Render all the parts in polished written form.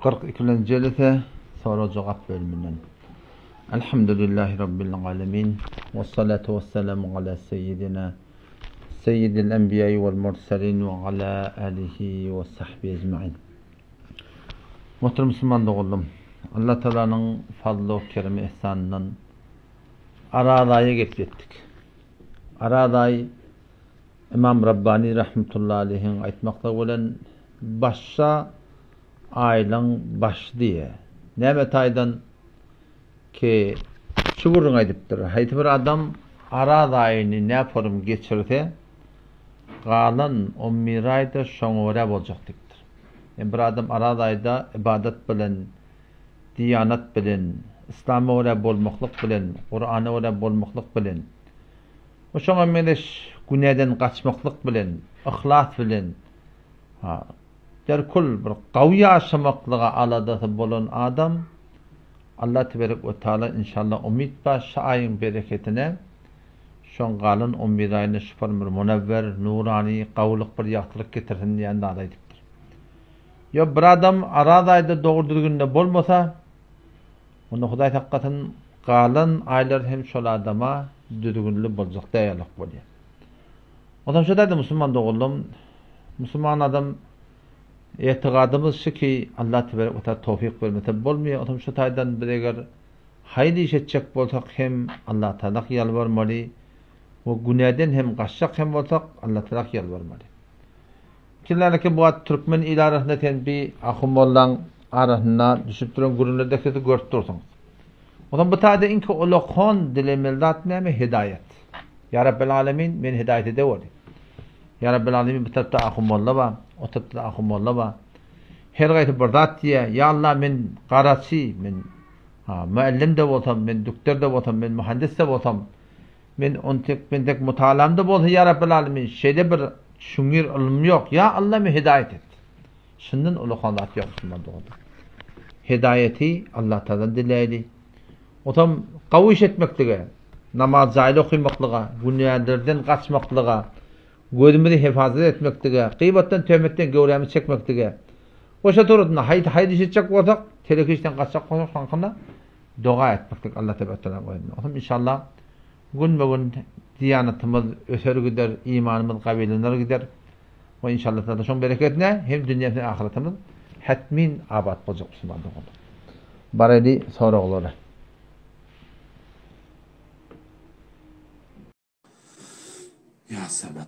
42-nji jelse sorag-jogap bölüminden. Elhamdülillahi Rabbil alemin. Ve salatu ve selamu ala seyyidina seyyidil enbiya'i vel murselin ve ala alihi ve sahbihi ecmain. Muhterem musulman doganlarym, Allah Taalanyň fazly keremi ihsanyndan Araz aýa gelip ýetdik. Araz aý Ymam Rabbani rahmetullahi aleýhiň aýtmaklygy bilen başja aýlaň başy diýýär. Näme taýdan ki şu gürrüňi aýdypdyr. Haýsy bir adam Araz aýyny näporum geçirse, galan on bir aýda şoňa görä boljak diýipdir. Ýani bir adam Araz aýda ybadat bilen, diýanat bilen, yslama görä bolmaklyk bilen, Kurana görä bolmaklyk bilen, We şoňa meňzeş günäden gaçmaklyk bilen, yhlas bilen, ha, derkul bir gawy ýaşamaklyga aladasy bolan adam, Allah teberek we taala inşallah umyt bar şu aýyň bereketine şoň galan on bir aýyna şupan bir munewwer, nurany, gawulyk bir ýagtylyk getirsin diýen zady aýdypdyr. Ýok bir adam araz aýda dogry düzgünde bolmasa, Onda Hudaý saklasyn, galan aýlar hem şol adama düzgünli boljak däl bolýar. Onsoň şu taýda musulman doganlarym, musulman adam etigadymyz şu ki, Allah tebarek we taala towfyk bermese bolmaýar. Onsoň şu taýdan biz eger haýyr iş etjek bolsak hem Allah taala ýalbarmaly we günäden hem gaçjak hem bolsak Allah taala ýalbarmaly. Kimlerki bu wagt türkmen il arasynda sen bi ahun mollaň arasynda düşüp duran gürrüňlerde siz görüp dursuňyz. Onsoň bu taýda iňki ulakon dilemeli zat näme hidaýat. Ýa Rabbel Alemin meni hidaýat edeweri. Ýa Rabbel Alemin bu tarapda ahun molla bar, o tarapda ahun molla bar. Her gaýsy bir zat diýýär. Ýa Allah men garaçy, men ha muallim-de bolsam, men dükder-de bolsam, men muhandis-de bolsam, Men ontek mentek mutalamda bolsa ýa Rabbel Alemin şeýle bir çuňňur ylmym ýok ýa Alla men hidaýat et. Şundan ulakan zat ýok musulman doganlar. Hidaýaty Allah Tagaladan diläýli. Otam gawy iş etmeklige, namaz jaýly okymaklyga, günälerden gaçmaklyga, gözümizi hefazat etmeklige, gybatdan töhmetden göwrämizi çekmeklige. Goşa turadynda haýsy haýyr iş etjek bolsak, teleki işden gaçjak bolsak şoňkyna Doga etmeklik Allah tebarek teala goýundy. Otam inşallah günbe-gün diýanatymyz öser gider, imanymyz gawilener gider. We inşallah taala şoň bereketine hem dünýämiz hem ahyretimiz hetmin abat boljak musulman doganlar. Bareli soraglara. Ya Sabat.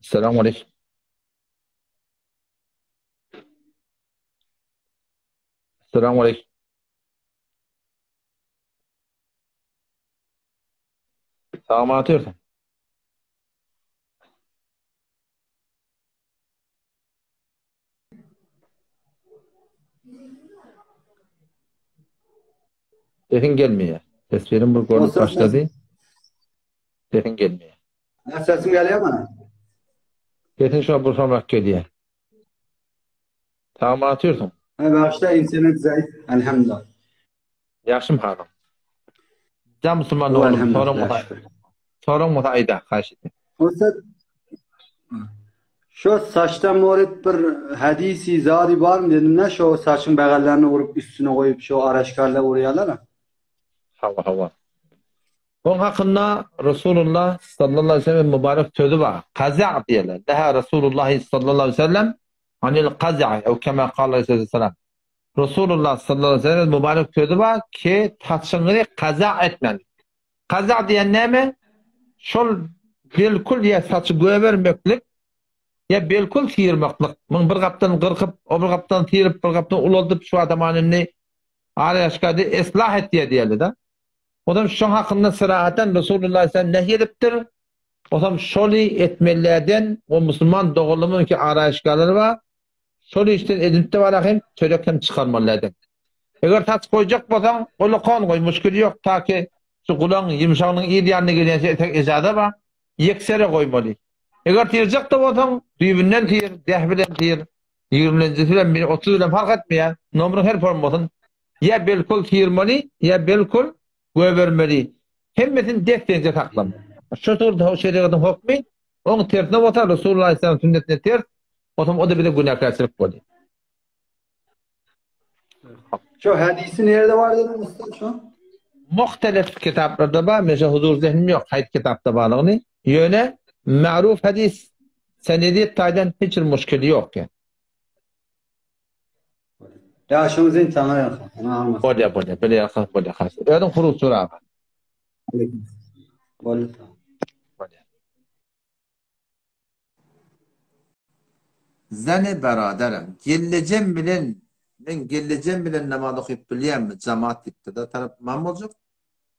Selamu aleyküm. Selamu aleyküm. Sag atıyorsun. Sesiň gelmeýär. Teswirim bir görnüp başlady. Sesiň gelmeýär. Ha, sesim gelýär bana. Sesiň şo bir soňrak gelýär. Sag atıyorsun. Ha, başda internet zayıf. Elhamdülillah. Ýagşym halyň. Jam musulman oglum, soraň bolsa, soraň bolsa aýda, haýyş etdim. Ustad, Şo saçdan morit bir hadisi zady barmy dedim ne şo saçyň begallerini urup üstüne goýup şo araşkarla urýarlar a. Hawa hawa. Oň hakynda Resulullah sallallahu aleyhi ve sellem mübarek sözi bar. Kaza diýerler. Neha Resulullah sallallahu aleyhi ve sellem anil kaza ew kema kala aleyhisselam. Resulullah sallallahu aleyhi ve sellem mübarek sözi bar ki saçyňy kaza etmeli. Kaza diýen näme? Şol belkul ýa saçy göbermeklik ýa belkul syrmaklyk. Muň bir gapdan gyrkyp, o bir gapdan syryp, bir gapdan ulaldyp şu adamany indi araşkady eslah et diýe diýeli-de. Onam şoň hakynda syrahaten Resulullah sallallahu nehy edipdir. Onam şoly etmelilerden o musulman doganlarymyzyň ki araşkalary bar. Şol işden edinip-de bara hem çörek hem çykarmaly eden. Eger saç goýjak bolsaň, ulkan goý, muşkili ýok, ta ki şu gulagyň ýumşagynyň yz ýanyna gelýänçä etek ejaza bar, ýeksere goýmaly. Eger syrjak-da bolsaň, düýbünden syr, deh bilen syr, ýigriminjisi bilen, bir 30 bilen fark etmeýär, nomeriň her form bolsun, ýa belkul syrmaly, ýa belkul göbermeli. Hemmesini des-deňje saklamaly. Şu surda şerigatyň hokmy, oň tersine bolsa Resulullah aleyhisselam sünnetine ters, bolsam o-da bize günäkärçilik bolýar. Şu hadisi nirede bar dedin usta şu? Muhtelif kitaplarda bar, men şu huzur zehnim ýok, haýsy kitapda barlygyny. Ýöne ma'ruf hadis senedi taýdan hiç bir muşkili ýok. Yani. Ya şunu sen sana ýalka. Bolýar, bolýar. Bile ýalka, bolýar. Özüň huruf sura. Bolýar. Bolýar. Zany beraderem, gellejem bilen, men gellejem bilen namaz okyp bilýänmi, jamaat diýipdir-de, tarap ymam boljak.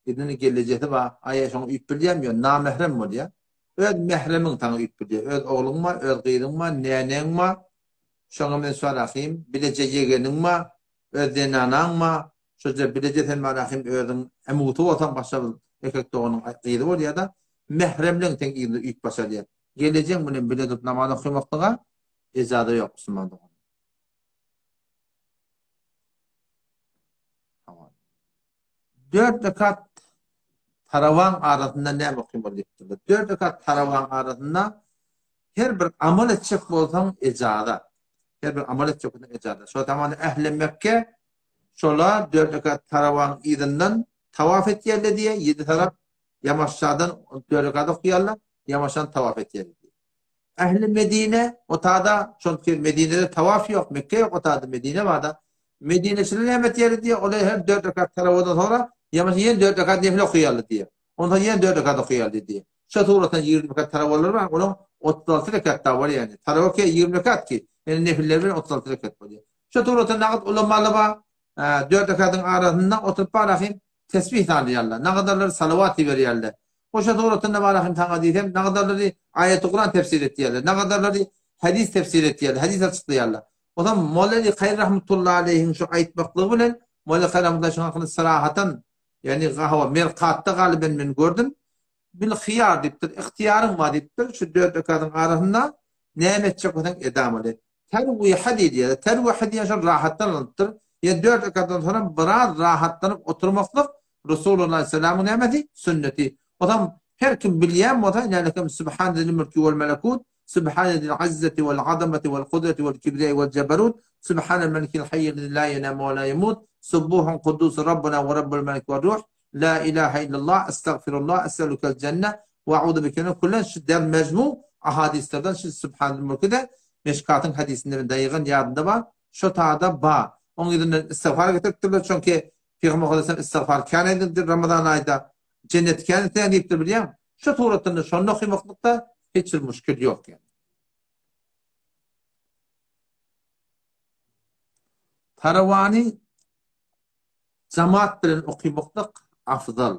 Biriniň gellejesi bar, aý şoňa üýüp bilýämi, ýok, namährem bolýar. Öz mähremiň saňa üýüp bilýär, öz ogluň bar, öz gyzyň bar, neneň bar, şoňa men sorahym, bileje ýegeniň bar, öz zenanaň bar, Şoja bileje sen barahym özüň ämuty bolsaň başga bir erkek doganyň gyzy bolýada mähremleň seň yzyňda üýüp başarýar. Gelejeň bilen bile durup namaz okamaklyga ejaza ýok musulman dogan. Hawa. Dört rekat tarawaň arasynda näme okymaly diýipdirler. Dört rekat tarawaň arasynda her bir amal etjek bolsaň ejaza. Her bir amal etjek bolsaň ejaza. Şo zamanda ähli Mekke Şola dört rekat tarawaň yzyndan tawaf etýärler diýýär, ýedi tarap ýamaşjadan dört rekat okýarlar, ýamaşdan tawaf etýärler diýýär. Ähli Medine otada, çünki Medinede tawaf ýok, Mekge ýok otada, Medine barda. Medineçiler näme etýärler diýýär, olar her dört rekat tarawadan soňra ýamaşa ýene dört rekat nefil okýarlar diýýär. Onsoň ýene dört rekat okýarlar diýýär. Şo suratdan 20 rekat tarawalar bar, olaň 36 rekat da bolýar ýani. Tarawa ki 20 rekat ki, ýene nefiller bilen 36 rekat bolýar. Şu surata nagt ulamaly bar, dört rekatyň arasynda oturyp barahym tesbih sanýarlar, nagadarlary salawat iberýärler. Oşa suratynda barahym saňa diýsem, nagadarlary aýaty Kuran tefsir etýärler, nagadarlary hadis tefsir etýärler, hadis açyklaýarlar. Onsoň Moleli Kaýr rahmetullahi aleýhiň şu aýtmaklygy bilen Moleli Kaýr rahmetullahi şuň hakyny syrahatan, ýagny hawa Merkatda galyben men gördüm. Bil hyýar diýipdir, ygtyýaryň bar diýipdir, şu dört rekatyň arasynda näme etjek bolsaň edamaly. Terwiha diýilýär. Terwiha diýen şol rahatdan alnypdyr. Ýa dört rekatdan soňra biraz rahatlanyp oturmaklyk Resulullah aleyhisselamyň nämesi? Sünneti. Onsoň her kim bilýän bolsa, nälekem Sübhane zil mülki wel melekut, Sübhane zil izzeti wel azameti wel kudreti wel kibriýai wel jeberut, Sübhanel melikil haýýellezi la ýenamu we la ýemut, Subbuhun kuddusun Rabbuna we Rabbul meleki we ruh, La ilahe illallah, estagfirullah, es'elukel cenne we a'uzu bike min kullen şu der mejmu ahadislerden şu Sübhanel mülki de Meşkatyň hadisinde men daýygan ýadymda bar. Şo tada ba. Oň ýüzünden istigfar getiripdirler. Çünki Pygamber aleyhisselam istigfar kän edipdir Ramazan aýda. Jenneti kän isleýän diýipdir bilýäň. Şu suratynda şonda okymaklykda hiç bir muşkil ýok ýani. Tarawany Jamaat bilen okymaklyk afzal.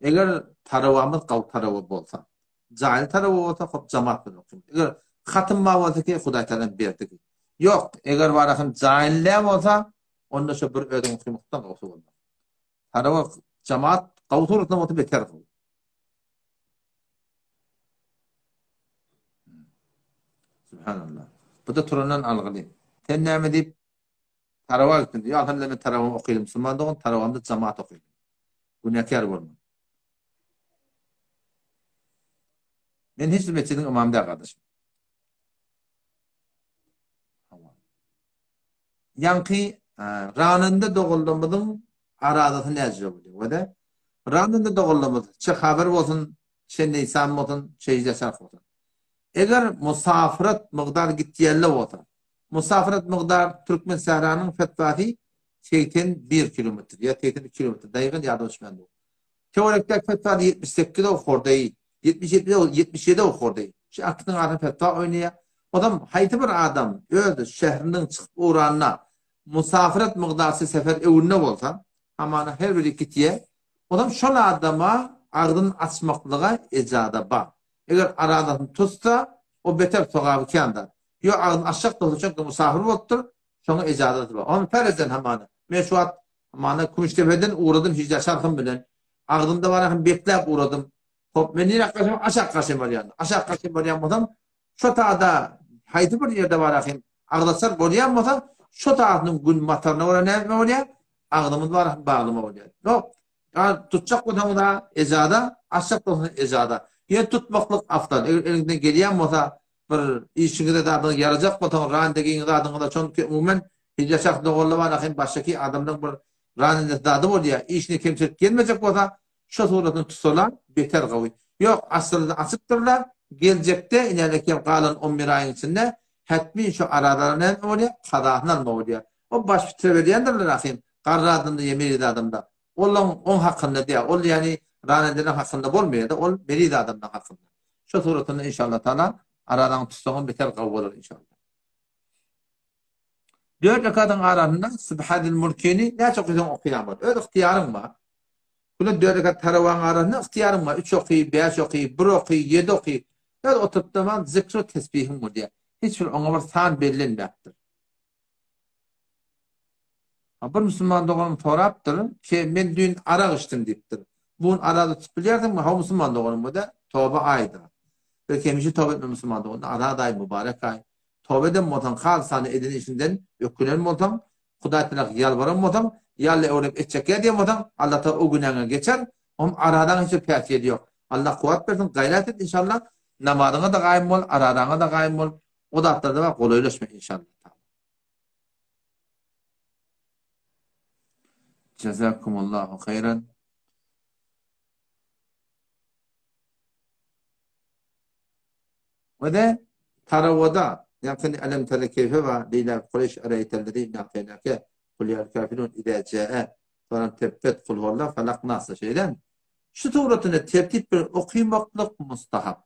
Eger tarawamyz gawy tarawa bolsa. Jaýly tarawa bolsa hop jamaat bilen okymaly. Eger hatym bar bolsa ki Hudaý Tagalam berdi ki. Ýok, eger barasyn jaýly däl bolsa, onda şo bir özüň okymakdan gowsy bolmaz. Tarawa jamaat gawy suratynda bolsa beter gowy. Subhanallah. Bu da turandan algyly. Sen näme diýip Tarawa gitdim diýýär. Alhamdulillah men tarawamy okydym. Musulman dogan tarawamda jamaat okydym. Günäkär bolma. Men hiç bir metjidiň ymamy däl gardaşym. Ýaňky ranynda doganlarymyzyň arazasy näce bolýar? Wede ranynda doganlarymyz çe haber bolsun, çe neýsan bolsun, çe ýaşar bolsun. Eger musafyrat mygdar gitýänler bolsa, Musafyrat mygdar Türkmensähranyň fetwasy 81 kilometr ýa 82 kilometr daýygan ýadyma düşmän dur. Töwerekdäki fetwada 78 okordaý, 77 77 okordaý. Şu aksynyň arasynda fetwa oýnaýar. Ozam haýsy bir adam öz şährinden çykyp ugranda musafyrat mygdarsy sefer öwünde bolsa, hamana her biri gitýär. Ozam şol adama agzyn açmaklyga ejaza bar. Eger arazasyny tutsa, o beter sogaby kän zat. Ýok, agzyny açjak bolsa, çünki musafir bolupdyr, şoňa ejazasy bar. Ony perezen hamana. Men şu wagt hamana Kümüşdepeden ugradym hijra çarhym bilen. Agzymda bar hem bekläp ugradym. Hop, men nirä gaçam, aşak gaçam bolýan. Aşak gaçam bolýan bolsam, şo tada haýsy bir ýerde bar ahim agzaçar bolýan bolsa, şo tasynyň gün bataryna görä näme bolýar? Agzymyz bar ahim baglama bolýar. Ýok. Ýa tutjak bolsaňyz-a ejada, açjak bolsaňyz ejada. Ýöne tutmaklyk afdal. Eger eliňizden gelýän bolsa, bir işiňize zadyňyza ýarajak bolsaňyz, randegiňiz zadyňyza, çünki umuman hijä şahs doganlar bar, hem başgaky adamlaryň bir ranendesi zady bolýar. Işine kemçilik gelmejek bolsa, şo suratyny tutsalar beter gowy. Ýok, aslynda açypdyrlar, geljekde inänekem galan on bir aýyň içinde hetmin şo arazalary näme bolýar, kazasyny almaly bolýar. O baş pitre berýändirler ahym, garry adamda ýa meriz adamda. Olaň oň hakynda däl, ol ýagny ranendeniň hakynda bolmaýar-da, ol meriz adamlaň hakynda. Şo suratynda inşallah taala arazaňy tutsaňam beter gowy bolar inşallah. Dört rekatyň arasynda Sübhadil Mulkini näçe okasaň okaýan bol. Öz ygtyýaryň bar. Buna dört rekat tarawaň arasynda ygtyýaryň bar. Üç oky, bäş oky, bir oky, ýedi oky. Öz oturyp durman zikr tesbihiň bolýar. Hiç bir oňa bir san bellenmäpdir. Bir musulman doganym sorapdyr, ki men düýn arak içdim diýipdir. Bu gün araza tutup bilýärsiňmi? Hawa musulman doganym bu-da toba aýydyr. Belki hemişe toba etmeli musulman dogan. Araz aýy mübarek aý. Toba eden bolsaň, halysana eden işiňden ökünen bolsaň, Hudaý tarap ýalbaran bolsaň, ýa-la öwrep etjekýä diýen bolsaň, Allah Tagala o günäňi geçer, oňam aradaň hiç bir päsgeli ýok. Allah kuwwat bersin, gaýrat et inşallah, namazyňa-da gaýym bol, aradaňa-da gaýym bol, o zatlarda bar golaýlaşma inşallah Tagala. Jazakumullahu haýran. We-de tarawada, ýagny Elem tere keýfe bar, Leýla Kureýş ereýtellezi inna a'teýnake, Kul ýal kafirun izä jäe, soňra Tebbet, Kul huwallah, Falak, Nas şeýdämi? Şu suratyny tertip bilen okymaklyk mustahap.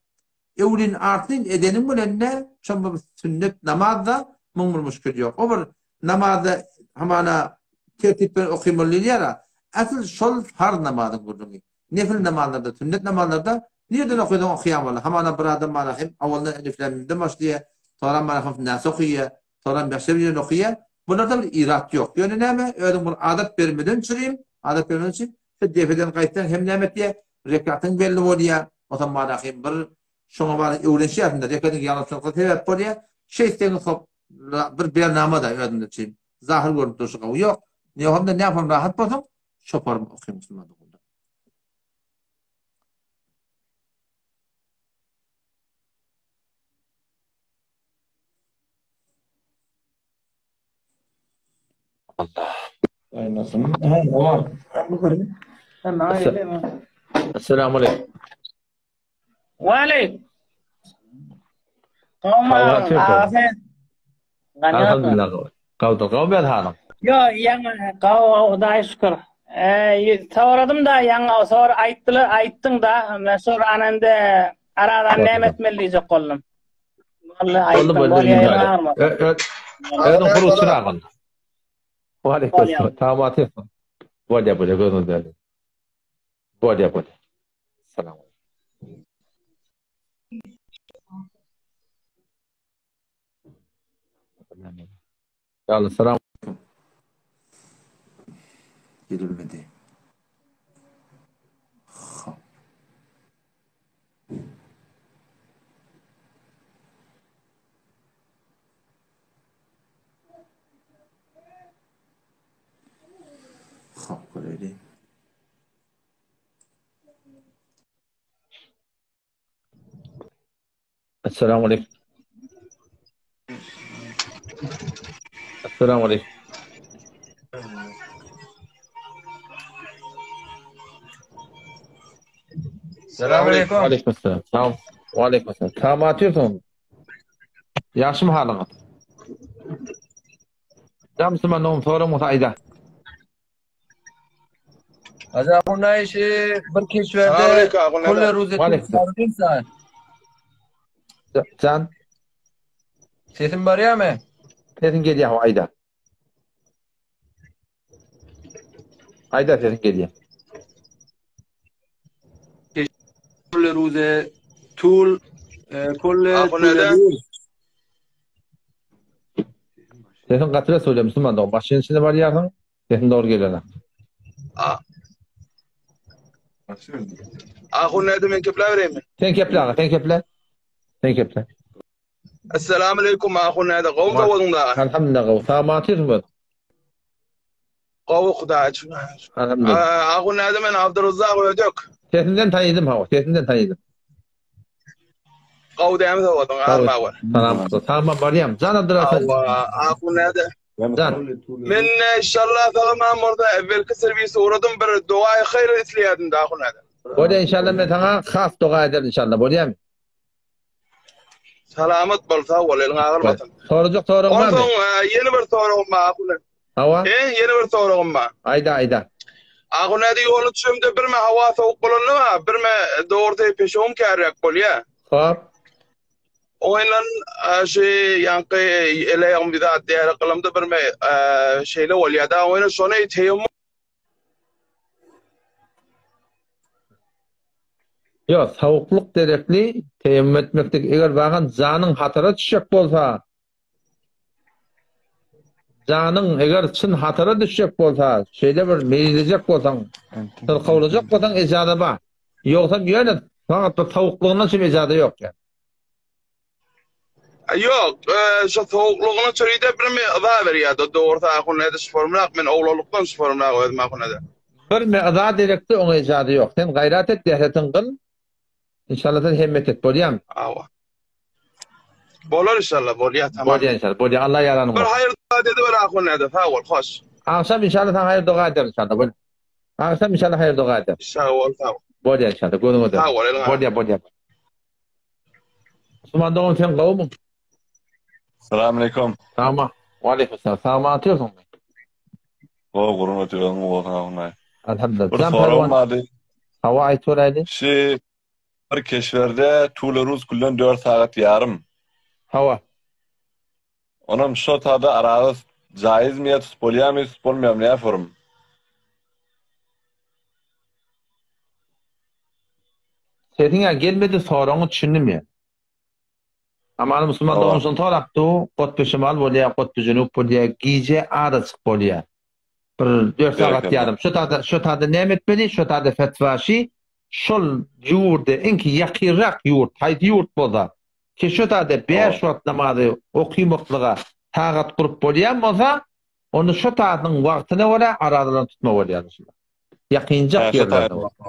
Öwlin artyn edeniň bilen-de şol bir sünnet namazda muň bir muşkil ýok. O bir namazda hamana tertip bilen okymaly diýilýär-ä. Asyl şol farz namazyň gürrüňi. Nefil namazlarda, sünnet namazlarda nireden okaýsaň okaýaň bolýar. Hamana bir adam bar hem awaldan elif lam mimden başlaýar, soňram bar hem Nas okaýar, soňram başga bir ýerden okaýar. Bularda bir irat ýok. Ýöne näme, özüň bir adat bermeden çürim, adat bermeden çürim, şu depeden gaýtsaň hem näme etýär, rekatyň belli bolýar. Onsoň bar hem bir şoňa bar öwrenişýärsiň-de, rekatyň ýalňyşlyga sebäp bolýar. Şeýtseň hop bir bernama-da özünde çürim. Zahyr görünip durşy gowy ýok. Ýogsam-da näme rahat bolsaň, Şoparym okyň musulman doganlar. Allah. Esselamu aleýkum. Waleýk. Alhamdulillah. Gawda gaw ber halyň. Yo, ýaňy gaw Hudaý şükür. Eee, soradym da ýaňy sor aýtdylar, aýtdyň da, men sor anende aradan näme etmeli diýjek boldum. Vallahi aýtdym, bolýar. Özüň huruç çyragyn. Waleýkum. Tamam, Bolýar, bolýar, gözüňiz berdi. Bolýar, bolýar. Salam. Ýaly salam. Girilmedi. Hop. Hop, göreli. Esselamu aleýkum. Esselamu aleýkum. Selamun aleýkum. Aleýkum assalam. Sag. Wa aleýkum assalam. Tamam atyrsyň. Ýagşymy halyňyz? Ýa musulman dogum soraň bolsa aýda. Acaba işi bir keşwerde kulle ruze Can. Sesim barýarmy? Sesin gelýär, aýda. Aýda sesin gelýär. Kulle ruze tul e, kulle tul. Sesiň gaty bes bolýar musulman dogan. Maşynyň içinde barýarsyň, sesiň dogry gelenok. Ahun näde men kepläbereýinmi? Sen keple aga, sen keple. Sen keple. Assalamu alaykum ahun näde gowy owazyň da. Alhamdulillah gowy. Sag matyrsyn öz. Gowy Hudaýa şükür. Alhamdulillah. Ahun näde men Abdurrazzak Ödek. Sesinden tanydym hawa, sesinden tanydym. Gowy dämi sowadyň, alma gör. Salam, sagma barýam. Jan Abdurrazzak. Hawa, ahun näde? Jan. Men inşallah salamam bolsa evvelki serwise uğradym bir dogaýy haýyr isleýärdim da ahun näde. Bolýa inşallah men saňa has doga ederin inşallah bolýamy? Salamat bol, sag bol, eliň agyrmasyn. Sorajak soragyň barmy? Onsoň ýene bir soragym bar ahun. Hawa. E, ýene bir soragym bar. Aýda, aýda. Ahun näde ýola düşemde birme howa sowuk bolanda bar, birme dogrusy peşewim kärräk bolýa. Hop. Oýundan şu ýaňky ele-aýagym bir zat diýerek gylamda birme şeýle bolýa da, oýna şony teýemmum Ýok, sowuklyk derekli teýemmum etmeklik, eger bagan janyň hatara düşjek bolsa, janyň eger çyn hatara düşjek bolsa, şeýle bir meýillejek bolsaň, syrkawlajak bolsaň ejaza bar. Ýogsam ýöne fakat bir sowuklygyndan çyn ejaza ýok ýa. Ýok, şo sowuklygyna çöride birmi yza berýärdi. Dogrusy ahun näde şu formulak, men oglanlykdan şu formulak özüm ahun näde. Birmi yza derekde oňa ejaza ýok. Sen gaýrat et, zähmetiňi gyl. Inşallah sen hemmet et, bolýamy? Hawa. Bolar inşallah, bolýar, tamam. Bolýar inşallah, bolýar. Allah ýaranyň bolsun. Bir haýyr doga ediber ahun näde, sag bol, hoş. Agşam inşallah saňa haýyr doga ederin inşallah. Bol. Agşam inşallah haýyr doga ederin. Sag bol, sag bol. Bolýar inşallah, gözüňe döneýin. Sag bol, eliňe. Bolýar, bolýar. Osman dogan sen gowumy? Salam aleyküm. Sagma. Waleýkim salam. Sagma atýarsyňmy? Gowy gurun otyryn gowy sagma. Alhamdulillah. Bir soragym bardy. Hawa aýt göräýli. Şu bir keşberde Tuleruz külden 4 sagat ýarym. Hawa. Onam şo tada araza jaýyzmy ýa tutup bolýamy tutup bolmaýamy näme forum. Sesiňä gelmedi soragyňy düşündim ýa. Amaly musulman Hawa. dogan şony sorapdy, gotby şemal bolýa, gotby jenub bolýa, gije azajyk bolýa. Bir dört sagat Berekella. ýarym. Şo tada şo tada näme etmeli? Şo tada fetwaşy şol ýurda iňki ýakynrak ýurt haýsy ýurt bolsa Ki şu zada bäş wagt namazy okymaklyga tagat gurup bolýan bolsa, onda şu tatyň wagtyna görä arazalaryny tutma bolýar. Ýakynjak ýerlerde bolsa.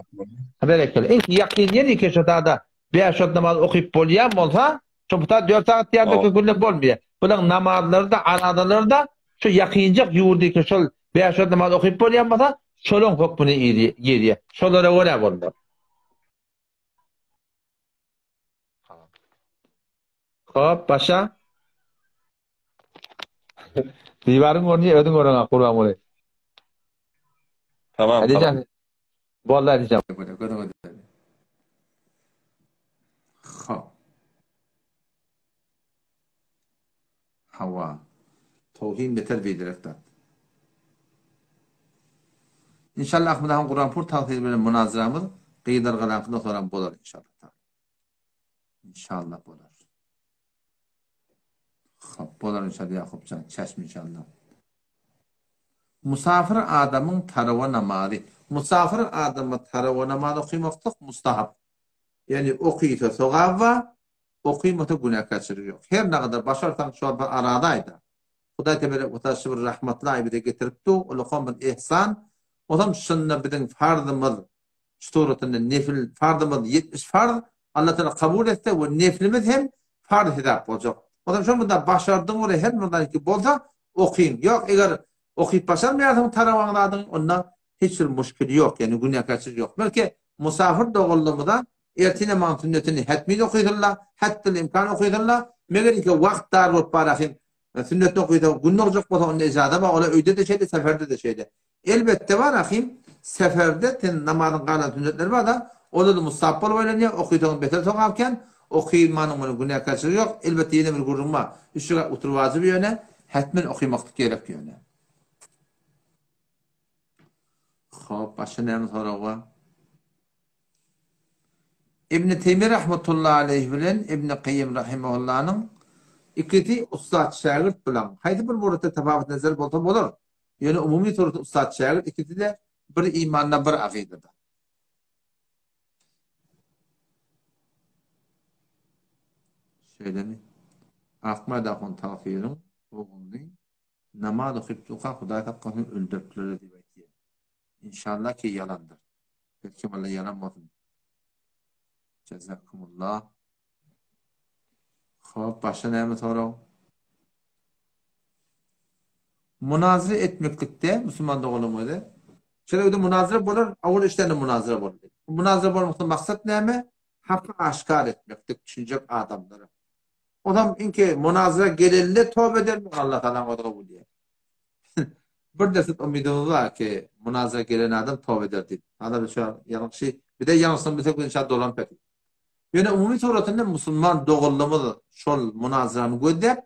Berekella. Iň ýakyn ýer ki şu tada bäş wagt namaz okyp bolýan bolsa, şu bu 4 sagat ýerde günde bolmaýar. Bularyň namazlary da, arazalary da şu ýakynjak ýurdy ki şol bäş wagt namaz okyp bolýan bolsa, şolaryň hökmüne girýär. Şolara görä bolmaly. Hop, başa. Diwaryň orny özüň görüň Gurbanguly. Tamam, Hadi tamam. can. Boldy hadi can. Gözüňe Hop. Hawa. Towhin beter biderek zat. Inşallah Ahmet han Guranpur tagsyry bilen munazaramyz Gyzlar galaňkydan soram bolar inşallah. İnşallah bolar. Hop bolar inşallah Yakupjan çeşme inşallah. Musafir adamyň tarawa namazy. Musafir adama tarawa namazy okymaklyk mustahap. Ýani okysa sogap bar, Okymasa günäkärçilik ýok. Her nagada başarsaň şol bir arada aýda. Hudaý teberek we taala şu bir rahmatly aýy bize getiripdi, ulakam bir ihsan. Ozam şunda biziň farzymyz şu suratynda nefil farzymyz 70 farz Allah taala kabul etse we neflimiz hem farz hesap boljak. Ozam şol munda başardyň we her munda bolsa okyň. Ýok eger okyp başarmaýarsyň tarawaň zadyň onda hiç bir muşkil ýok, ýagny günäkärçilik ýok. Belki musafir doganlarymyza Ertir namazyň sünnetini hetmin okysynla, hetdil imkan okysynla, meger ike wagt dar bolup barasyn, sünnetini okysa gün dogjak bolsa onda ejaza bar, ola öýde-de şeýle, seferde-de şeýle. Elbetde bar ahym, seferde sen namazyň galan sünnetleri bar-da, olar-da mustahap bolup aýlanýar, okysaň beter sogap kän, okymanyň munuň günäkärçiligi ýok, elbetde ýene bir gürrüň bar, üç rekat witir wajyp ýöne, hetmen okymaklyk gerek ýöne. Hop, başga näme sorag bar? Ibn Teýmiýe rahmetullahi aleýh bilen Ibn Kaýýym rahimehullanyň ikisi ussat-şägirt bilen haýsy bir muratda tapawut nezer bolsa bolar. Ýöne umumy suratda ussat-şägirt ikisi-de bir imanda bir akydada. Şeýlemi? Akmyrat ahun tagsyryň ogluny. Namaz okyp durka Hudaý saklasyn öldüripdiler diýip aýtýar. Inşallah ki ýalandyr. Belki walla ýalan bolsun. Jazakumullah. Hop, başga näme sorag? Munazara etmeklikde musulman doganlaryň özi şeýle munazara bolar, awal işlerinde munazara boldy. Munazara bolmakdan maksat näme? Haky aşgär etmeklik düşünjek adamlara. Onam inki munazara gelende toba edermi Allah Taala özi kabul edýär. Bir deset umydymyz bar ki munazara gelen adam toba eder diýip. Adam şu ýalňyşy, bir de ýalňyşdan bilsek inşallah dolan pek. Ýöne umumy suratynda musulman doganlygymyz şol munazarany gözläp,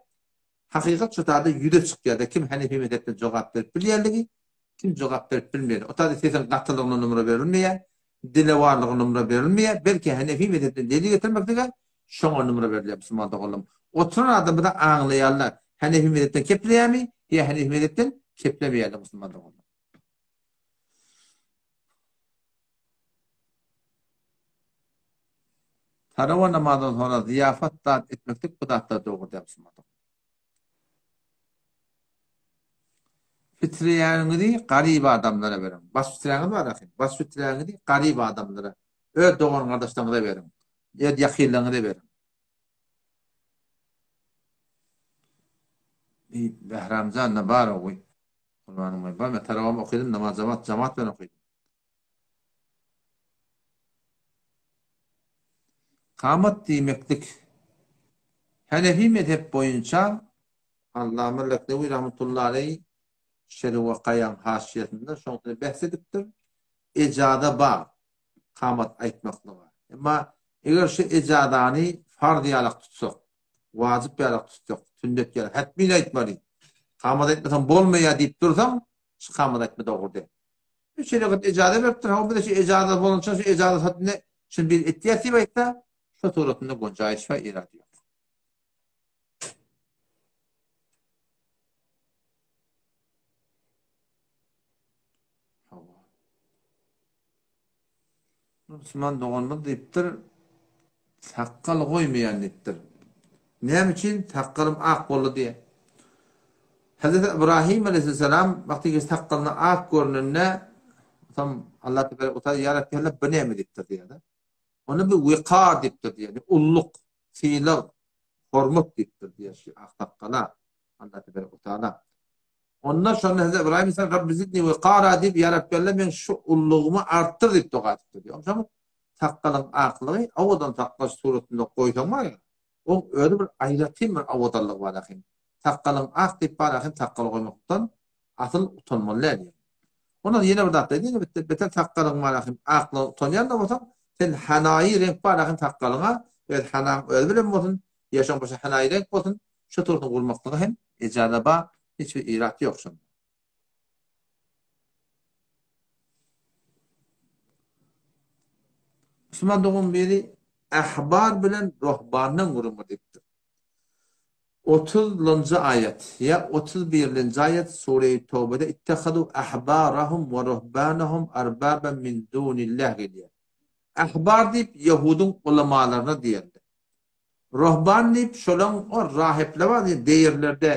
hakykat şu taýda ýüze çykýar-da, kim Hanefi mezhepden jogap berip bilýänligi, kim jogap berip bilmeýäni. O taýda sesiň gatylygyna numra berilmeýär, dilewarlygyna numra berilmeýär, belki Hanefi mezhepden delil getirmeklige şoňa numra berilýär musulman doganlygym. Oturan adamlar-da aňlaýarlar, Hanefi mezhepden kepleýärmi ýa Hanefi mezhepden keplemeýärler musulman doganlar. Tarawa namazyndan soňra zyýafat zat etmeklik bu zatlar dogry däl musulman dogan. Fitreýäňizi garyp adamlara beriň. Baş fitreňiz bar ahym. Baş fitreňizi garyp adamlara, öz dogan gardaşlaryňyza beriň. Öz ýakynlaryňyza beriň. Bähramjan ne bar ogy. Gurbanyň boýun. Bar men tarawam okydym, namaz jamat jamat bilen okydym. Kamat diýmeklik Hanefi mezhep boýunça Allama Leknewi rahmetullahi aleý Şerh Wakaýaň haşiýesinde şoň bilen bähs edipdir. Ejaza bar kamat aýtmaklyga. Emma eger şu ejazany farz ýalak tutsak, wajyp ýalak tutsak, sünnet ýalak, hetmin aýtmaly. Kamat aýtmasaň bolmaýar diýip dursaň, şu kamat aýtma dogry däl. Bu şerigat ejaza beripdir, hawa biz şu ejaza bolunça şu ejaza satynda şuny bir etýäs diýip aýtsa, şu suratynda gonjaýyş we irad ýok. Hawa. Musulman doganymyz diýipdir, sakgal goýmaýan diýipdir. Näme üçin? Sakgalym ak boldy diýýär. Hazreti Ibrahim aleyhisselam wagty ki sakgalyna ak görnende, tam Allah tebarek we taala ýa Rabbi Allah bu näme diýipdir diýýär. Onda bu wekar diýipdir diýýär. Ulluk, sylag, hormat diýipdir diýýär şu ak sakgala. Allah tebarek we taala. Onda şonda Hazreti Ibrahim aleyhisselam Rabbi zidni wekara diýip, ýa Rabbi Allah men şu ullugymy artdyr diýip doga edipdir diýýär. Onsoň sakgalyň aklygy owadan sakgal suratynda goýsaň bar ýa, oň özi bir aýratyn bir owadanlygy bar ahim. Sakgalyň ak diýip bar ahim sakgal goýmakdan asyl utanmaly däl ýa. Ondan ýene bir zat aýdaýyn, beter, beter sakgalyň bar ahim aklyga utanýan-da bolsaň, sen hanaýy reňk bar ahim sakgalyňa, öz hanaň özi bilen bolsun, ýa şoň başga hanaýy reňk bolsun, şu tursyny gurmaklyga hem ejaza bar, hiç bir irat ýok şonda. Musulman dogan biri ahbar bilen ruhbandan gürrüň edipdir. 30-njy aýat ýa 31-nji aýat Sure-i Tawbede ittehadu ahbarahum we ruhbanahum arbaban min dunillah gelýär. Ahbar diýip ýehudyň ulamalaryna diýildi. Ruhban diýip şolaň o rahipler bar diýip deýirlerde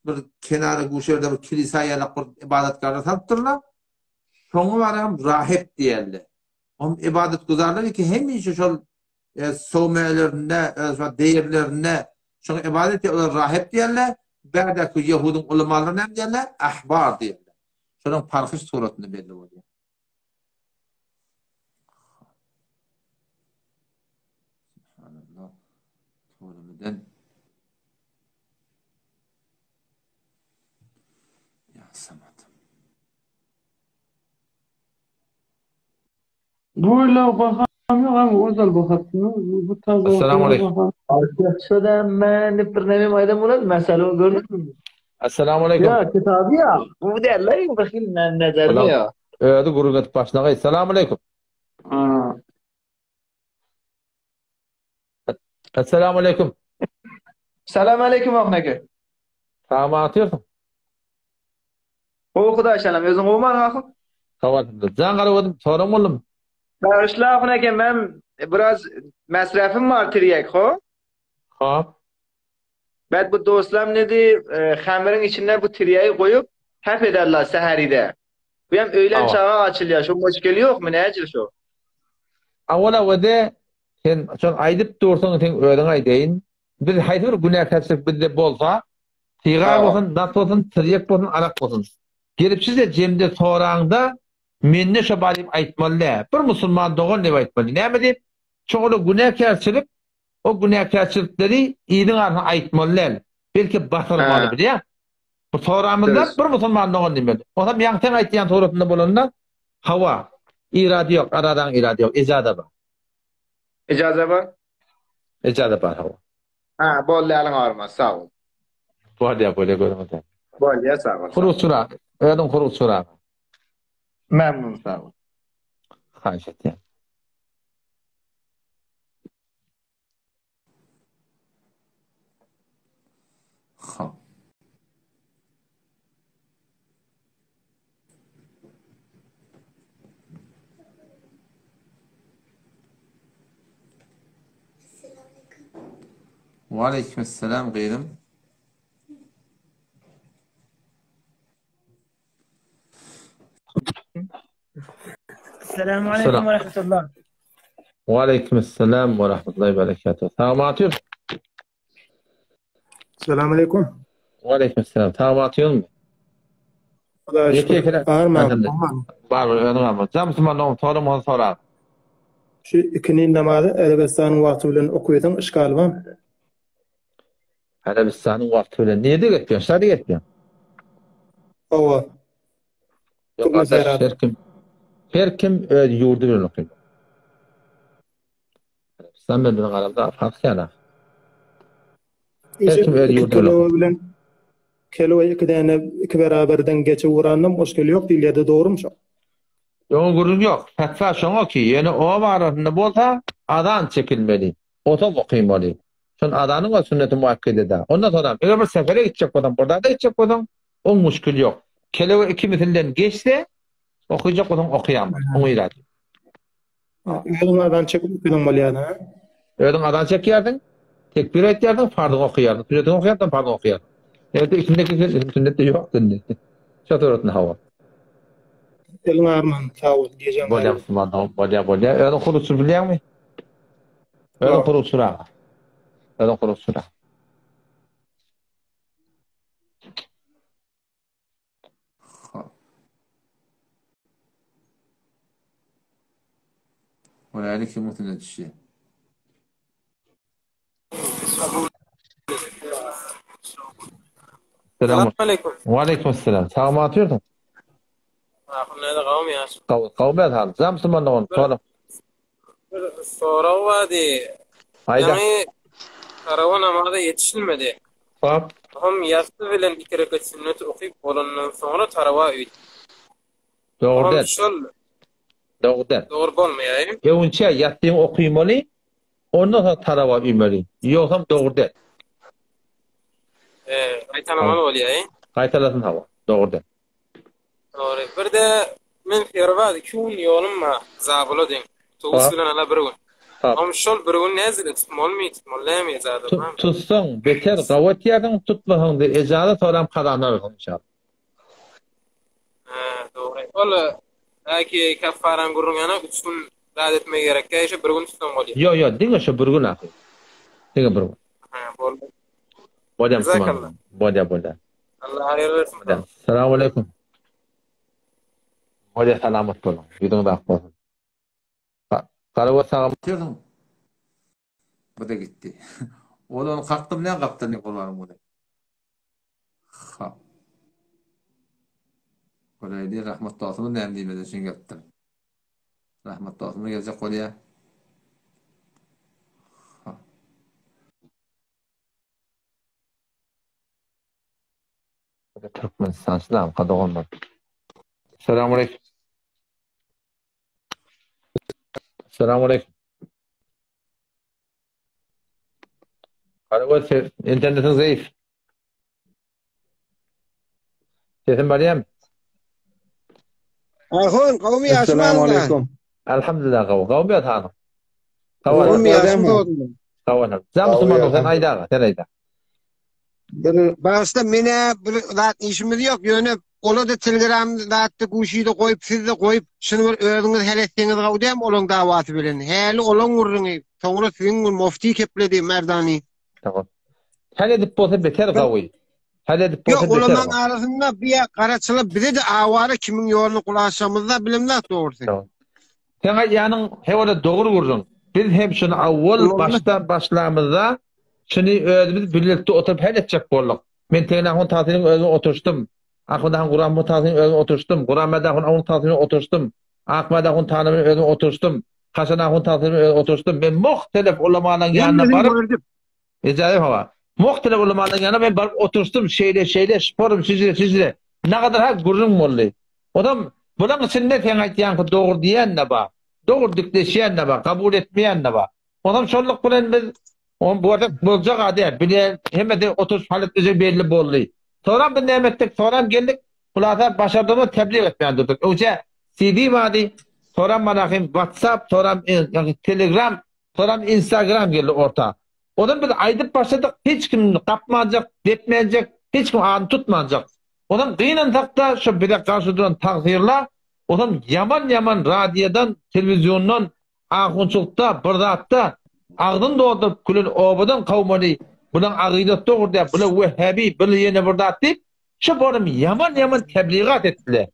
bir kenara guşerde bir kilisa ýalak bir ybadatgärler salypdyrlar. Şoňa baram rahip diýerler. Oň ybadatguzarlar ki hemişe şol e, sowmelerinde, e, şol deýirlerinde şoňa ybadat edýär, olar rahip diýerler. Bärdäki ýehudyň ulamalary näme diýerler? Ahbar diýerler. Şonuň parhy suratynda belli bolýar. Subhanallah. Tuğrumiden. Ya Samat. Bu baham yok ama özel baharsın. Bu tarz Assalamu aleykum. Şoda men bir neme maýdan bolan mesele gördün mü? Assalamu aleykum. Ya kitaby ya. Bu derler bir hil men nazarym ya. Özi gürrüň edip başlagaý. Salam aleýkum. Assalamu aleýkum. Salam aleýkum Ahun aka. Salam atýarsyň. Gowy Hudaý şalam özüň gowmy Ahun? Sag bol. Jan garap soran boldum. Bagyşla Ahun aka men biraz mesrefim bar tirýek ho. Hop. Bet bu dostlam nedi, hamyryň içine bu tirýegi goýup, hep ederler säheride. Bu hem öýlän çaga açylýar. Şo muşkeli ýokmy, näcil şo? Awala wede sen şony aýdyp dursaň sen özüň aýdaýyn. Biz haýsy bir günäkärçilik bizde bolsa, sigar bolsun, nas bolsun, tirýek bolsun, arak bolsun. Gelip size jemde soraňda mende şo bar diýip aýtmaly däl. Bir musulman dogan diýip aýtmaly. Näme diýip? Şo ola günäkärçilik, o günäkärçilikleri iliň arasynda aýtmaly däl. Belki basyrmaly bilýäň. Bu soramyzda bir musulman dogan diýmeli. Onam ýaňy sen aýtýan suratynda bolanda hawa, irady ýok, aradaň irady ýok, ejaza bar. Ejaza bar? Ejaza bar hawa. Ha, boldy eliň agyrmaz, sag bol. Bolýa, bolýa gözüňe däl. Bolýa, sag bol. Hurukçyra, özüň hurukçyra. Memnun sag bol. Haýyş etýän. Hop. Waleýkimessalam gyzym. Esselamu aleýkum we rahmetullah. We aleýkum esselam we rahmetullahi we berekatuh. Sagman otyr. Salam aleýkum. We aleýkum esselam. Sagman otyrmy? Hudaýa şükür. Barmy? Bar, özüň alma. Jam suman soram sorar. Şu ikindi namazy Arabistanyň wagty bilen okuýsaň işgal bar. Arabistanyň wagty bilen nirde gepýäň? Şada gepýäň? Hawa. Ýok, gardaş, her kim her kim öz ýurdy bilen okyň. Arabistan bilen biziň aramyzda fark ýaly. Her kim öz ýurdy bilen. bilen Kelo iki däne iki beraberden geçe urandan muşkil ýok diýilýärdi dogrymy şo? Oňa gürrüň ýok. Fetwa şoňa ki, ýöne oba arasynda bolsa azan çekilmeli. Otam okymaly. Şon azanyň özi sünneti muakkededa. Ondan soňam eger bir sefere gitjek bolsaň, bir zada gitjek bolsaň, oň muşkili ýok. Kelewe iki misilden geçse, okyjak bolsaň okaýaň. Oňa irad ýok. Özüň azan çekip okasaň bolýar ha? Özüň azan çekýärsiň, tekbir aýtýarsyň, farzyňy okaýarsyň, sünnetiňi okaýarsyň, farzyňy okaýarsyň. Erte ikinde sünnet-de ýok indi. Şo suratynda hawa. Eliň arman sag bol gijäň Bolýa musulman dogan bolýa bolýa özüň hurukçy bilýäňmi? Özüň hurukçyrak. Özüň hurukçyrak. Hop. Göräýli kim üstüne düşýär. Selam aleyküm. Wa aleyküm selam. Sag mı atıyorsun? Ahun gawmy ýaş? Gaw, gaw ben hal. Jam musulman dogan. Sorag. Bir sorag bardy. Aýda. Ýaňy tarawa namaza ýetişilmedi. Hop. Hom ýassy bilen iki rekat sünnet okyp bolandan soňra tarawa öýdi. Dogry Hom däl. şol Dogry däl. dogry bolmaýar. Öňünçä ýassyňy okymaly, ondan soň tarawa üýmeli. Ýogsam dogry däl. He, gaýtalamaly bolýar. Gaýtalasyn hawa. Dogry däl. Dogry. Bir-de men Ferwaz iki gün ýolum bar Zabula deň. Towus bilen ala bir gün. Om şol bir gün näzire tutmalymy, tutmaly dälmi ejaza barmy? Tutsaň beter gawy etýärsiň, tutmasaň-da ejaza soram kazany alarsyň inşallah. Hä, dogry. Ol belki kaffaran gürrüň ýana üç gün zat etmek gerekkä, şo bir gün tutsaň bolýar. Ýok, ýok, diňe şo bir gün ahyry. Diňe bir gün. Hä, boldy. Bolýa Jazakallah. Bolýa, bolýa. Allah haýyr bersin. Salam aleyküm. Bolýa salamat boluň. Ýüzüňiz ak bolsun. Garagöz sagam. Otyrdyň. Bu-da gitdi. Ol ony kakdy bilen gapdalyny gurbanym guly. Hap. Göräýli Rahmat dostumyz näme diýmeden üçin gelipdir. Rahmat dostumyz geljek bolýa. Hap. Türkmenistan Islamka doganlar. Selamun aleyküm. Selamun aleyküm. Garagöz internetiň zeýif. Sesim barýarmy? Ahun, gowmy Assalamu aleyküm. Elhamdülillah gowy. Gowmy ýatanyň? Gowmy ýaşym dogdum. Gowy. Jam musulman sen aýda, sen aýda. Bir Bagyşla menä bir zat işimiz ýok ýöne ola-da telegram zatda guşyda goýup sizde goýup şuny bir özüňiz hal etseňiz gowy dämi olaň dawasy bilen häli olaň gürrüňi soňra siziň bir mofti kepledi Merdany. Tamam. Hal edip bolsa beter gawy. Hal edip bolsa Ýok beter olamaň gawy. arasynda bir garaçylar bize-de awara kimiň ýoluny gulaşamyzda bilemzok dogrusy. Tamam. Seň aýdýanyň hewada dogry gürrüň. Biz hem şuny awwal başda başlamyzda şuny özümiz birlikde oturyp hal etjek bolduk. Men Tegin ahun tagsynyň özüne oturyşdym. Ahmet ahun Guranpur tagsynyň özüne oturyşdym. Guranmät ahun Awun tagsynyň oturyşdym. Akmät ahun Tana bilen özüme oturyşdym. Hasan ahun tagsyny bilen özüme oturyşdym. Men muhtelif ulamalaryň ýanyna baryp, gördük. Ejaýyp hawa. Muhtelif ulamalaryň ýanyna men baryp oturyşdym. Şeýle, şeýle, şporum, şijre, şijre. Nagadar ha gürrüň boldy. Onam bulaň içinde seň aýtýaňky dogry diýen-de bar. Dogry dikleşýän-de bar, kabul etmeýän-de bar. Onam şonluk bilen biz on bu arada boljak a däl. Bile hemmesi oturyş hal etmejegi belli boldy. Soňram biz näme etdik? Soňram geldik. Hulasa başardygymyz tebliğ etmän durduk. Öňçe CD bardy. Soňram manahym WhatsApp, soňram ýagny Telegram, soňram Instagram geldi orta. Onam biz aýdyp başladyk, hiç kim gapmanjak, depmänjek, hiç kim adyny tutmanjak. Onam gynansakda şo bize garşy duran tagsyrlar, onam ýaman-ýaman radiodan, telewiziondan, ahunçylykda, bir zatda agzyn dolduryp külen obadan kowmaly, bulaň agydasy dogry däl, bula wehhabi, bula ýene bir zat diýip, şo borum ýaman-ýaman tebligat etdiler.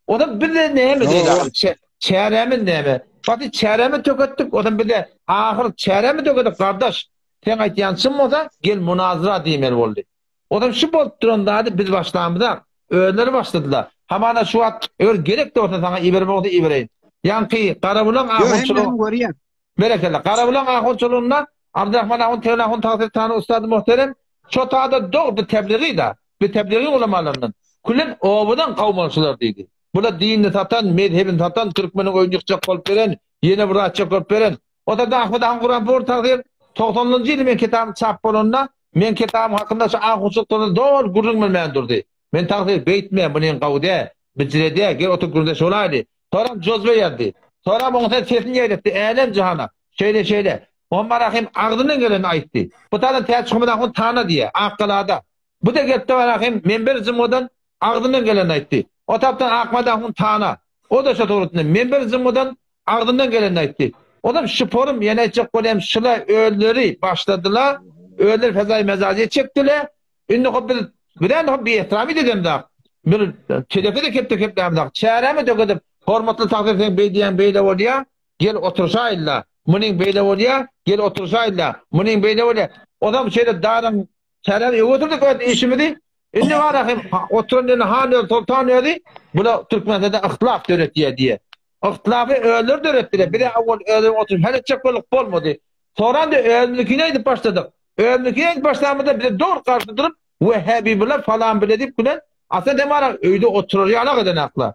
Onam bize näme diýdi ahyr, çärämiz näme? Gaty çärämizi töketdik, onam bize ahyr çärämizi töketdik, gardaş, seň aýtýan çyn bolsa, gel munazara diýmeli boldy. Ozal şu bolup duran zady biz başlamyzak, özleri başladylar. Hamana şu wagt eger gerek-de bolsa saňa ibermek bolsa ibereýin. Ýaňky Garabulaň Ýo ahunçylygy hemmesini görýän. Berekella. Garabulaň ahunçylygynda Abdyrahman ahun Tegin ahun tagsyr tany ussady muhterem şo tada dogry bir tebligy-da, bir tebligiň ulamalaryndan. Külen obadan kowmalyşylar diýdi. Bula dinini satan, mezhebini satan, türkmeniň öýüni ýykjak bolup beren, ýene bir zatjak bolup beren. Ota-da Ahmet ahun Kuranpur tagsyr togsanynjy ýyly meň kitabym çap bolanda Meň kitabym hakynda şu ahunçylykdan doly gürrüň bermän durdy. Men tagsyr, beýtme, bu neň gawy dä, bijire dä, gel oturyp gürrüňdeş bolaýly. Soram jozbe ýazdy. Soram oň sen sesini ýaýratdy älem-jahana. Şeýle-şeýle. Muhammet Rahym agzyndan gelenini aýtdy. Bu taýdan Täçhomyt ahun Tana diýýär, Akgalada. Bu-da gelipdi Rahym Menber jymgydan agzyndan gelenini aýtdy. O tarapdan Akmät ahun Tana. O-da şo suratynda Menber jymgydan Agzyndan gelenini aýtdy. Onam şyporym, ýene aýtjak bolýam, şyla özleri başladyla, özleri fezaýy mezajiýe çekdile. Indi hop biz bilen hop biehtiram edemzok. Bir telefede kepde keplämzok. Çärämi dökedip, hormatly tagsyr sen beý diýýäň beýle bolýa, gel oturşaýyl-la. Munyň beýle bolýa, gel oturşaýyl-la. Munyň beýle bolýa. Onam şeýle daryň çäräni öe oturdyk öz işimizi. Indi bar hem oturan ýerine han özi, soltan özi, bula Türkmenistanda yhtilaf döretýär diýe. Yhtilafy özleri döretdiler. Bize awwal özümiz oturyp hal etjek bolduk, bolmady. Soran-da özümizikini aýdyp başladyk. Özümizikini aýdyp başlamyzda bize dogry garşy durup, Wehhabi bile, falan bile diýip gülen, aslynda dem ara öýde oturar ýalak eden akla.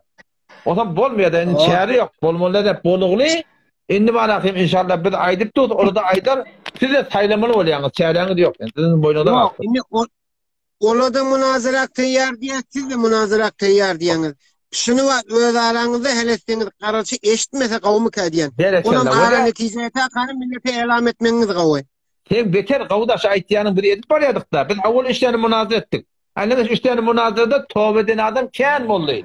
Onsoň bolmaýar-da, indi çäre ýok. Bolmaly däl, bolugly. Indi bar hem inşallah biz aýdyp durus, olar-da aýdar. Siz-de saýlamaly bolýaňyz, çäräňiz ýok. Indi siziň boýnuňyza Ýok, galsyn. indi Ola-da munazarak teýýar diýýär, siz-de munazarak teýýar diýýäňiz. Şuny wagt öz araňyzda hal etseňiz, garaçy eşitmese gowumyka diýýän. Berekella. Onam ara netije takany millete elam etmegiňiz gowy. Sen beter gowy daşy aýtýanyň biz edip barýadykda. Biz awal üç däne munazara etdik. Indi biz üç däne munazarada toba eden adam kän boldy.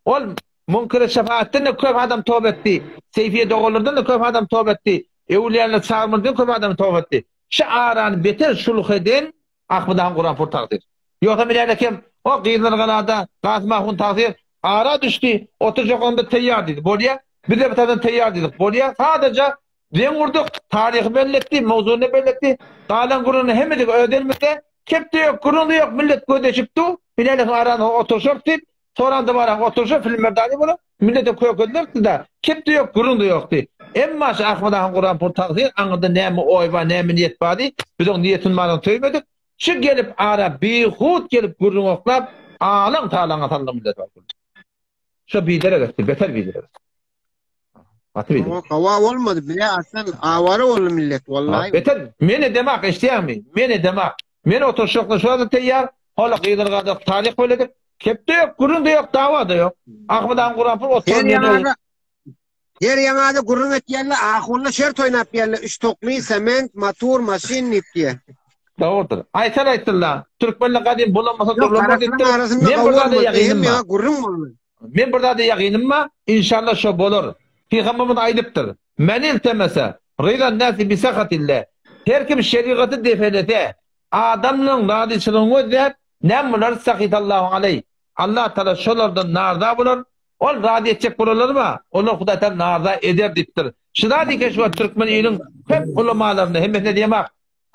Ol Müňküre şefaatden-de köp adam toba etdi. Seýfiýe dogalardan-da köp adam toba etdi. Öwlüýäler çagyrmadan köp adam toba etdi. Şu arany beter şulh eden Ahmet han Guranpur tagsyr. Ýogsa men ýa kim, o Gyzlargalada Gasym ahun tagsyr ara düşdi, oturjak onda teýýar diýdi. Bolýa, biz-de bir tarapdan teýýar diýdik. Bolýa, sadaja deň gurduk, taryhy belletdi, mowzugyny belletdi. Galan gürrüňini hemmejik öz elimizde. Kep-de ýok, gürrüň-de ýok, millet gözleşip dur. Bileleň arany oturşarys diýip, Soranda baran oturşa film merdani bolar, millete kökedilerdi-da, kep-de ýok, gürrüň-de ýokdy. Emma şu Ahmet ahun Guranpur tagsyr aňyrda näme oý bar, näme niýet bardy, biz oň niýetini baryny söýmedik. Şu gelip ara bihut gelip gürrüň oklap, alaň-talaňa saldy millet bar. Şo biderek etdi, beter biderek etdi. Gaty biderek. Hawa bolmady, bile aslan awara boldy millet, wallahi. Beter, men edemak, eşidýäňmi? Men edemak. Men oturşakda şu wagta teýýar, hola gyzylgadak taryh böledik. Kep-de ýok, gürrüň-de ýok, dawa-da ýok. Ahmet agam Guranpur oturan Her ýerde ýaňada Her ýaňada gürrüň etýärler, ahunla şert oýnap ýärler, üç tokly, sement, matur, maşyn diýip diýe. Dogrudyr. Aýtsana aýtdylla. Türkmenler gadym bulanmasa Ýok, durlanmaz garaşynyň diýipdir. arasynda Men gowy bir zada bolmaz. ýagynym Hem bar. ýa gürrüň bolmaz. Men bir zada ýagynym bar. Inşallah şo bolar. Pygamberimiz aýdypdyr. Men iltemese ryzan nasi bi sahatillah. Her kim şerigaty defelese, adamlaryň razyçylygyny gözläp, näme bolar? Sahitallahu aleý. Allah Taala şolardan narza bolar. Ol razy etjek bolanlar bar. Olar Hudaý Taala narza eder diýipdir. Şu zat eken şu wagt türkmen iliniň köp ulamalarynda, hemmesine diýemok,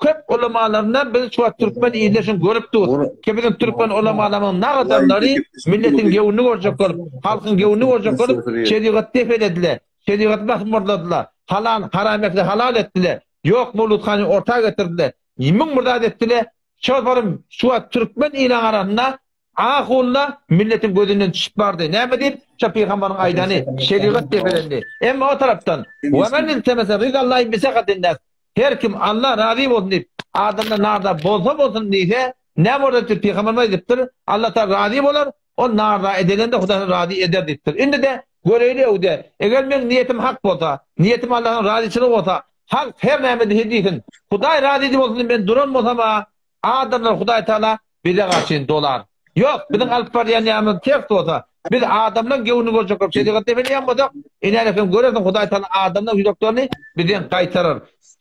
köp ulamalarynda biz şu wagt türkmen ilinde şuny görüp durus. Ki biziň türkmen ulamalarymyzyň nag adamlary milletiň göwnüni görjek bolup, halkyň göwnüni görjek bolup, şerigaty depelediler, şerigaty basmyrladylar, halal, haram etse halal etdiler, ýok mowluthany orta getirdiler, 1001 zat etdiler. Şol şu wagt türkmen iliniň arasynda Ahulla milletiň gözünden düşüp bardy. Näme diýip? Şo pygamberiň aýdany, şerigat depelendi. Emma o tarapdan, Ve men iltemese rizallahi bisehatin nas. Her kim Allah razy bolsun diýip, adamdan narza bolsa bolsun diýse, näme bolar diýip pygamberimiz aýdypdyr, Allah taala razy bolar, ol narza edilende Hudaý razy eder diýipdir. Indi-de göreýli öwde, eger meň niýetim hak bolsa, niýetim Allahyň razyçylygy bolsa, halk her näme diýse diýsin, Hudaý razy bolsun diýip men duran bolsam-a, Adamlar Hudaý Taala bize garşy dolar. Ýok, biziň alyp barýan ýanymyz ters bolsa, biz adamlaň göwnüni görjek bolup şerigat depeleýän bolsak, ine sen görersiň Hudaý Taala adamlaň ýüreklerini bizden gaýtarar.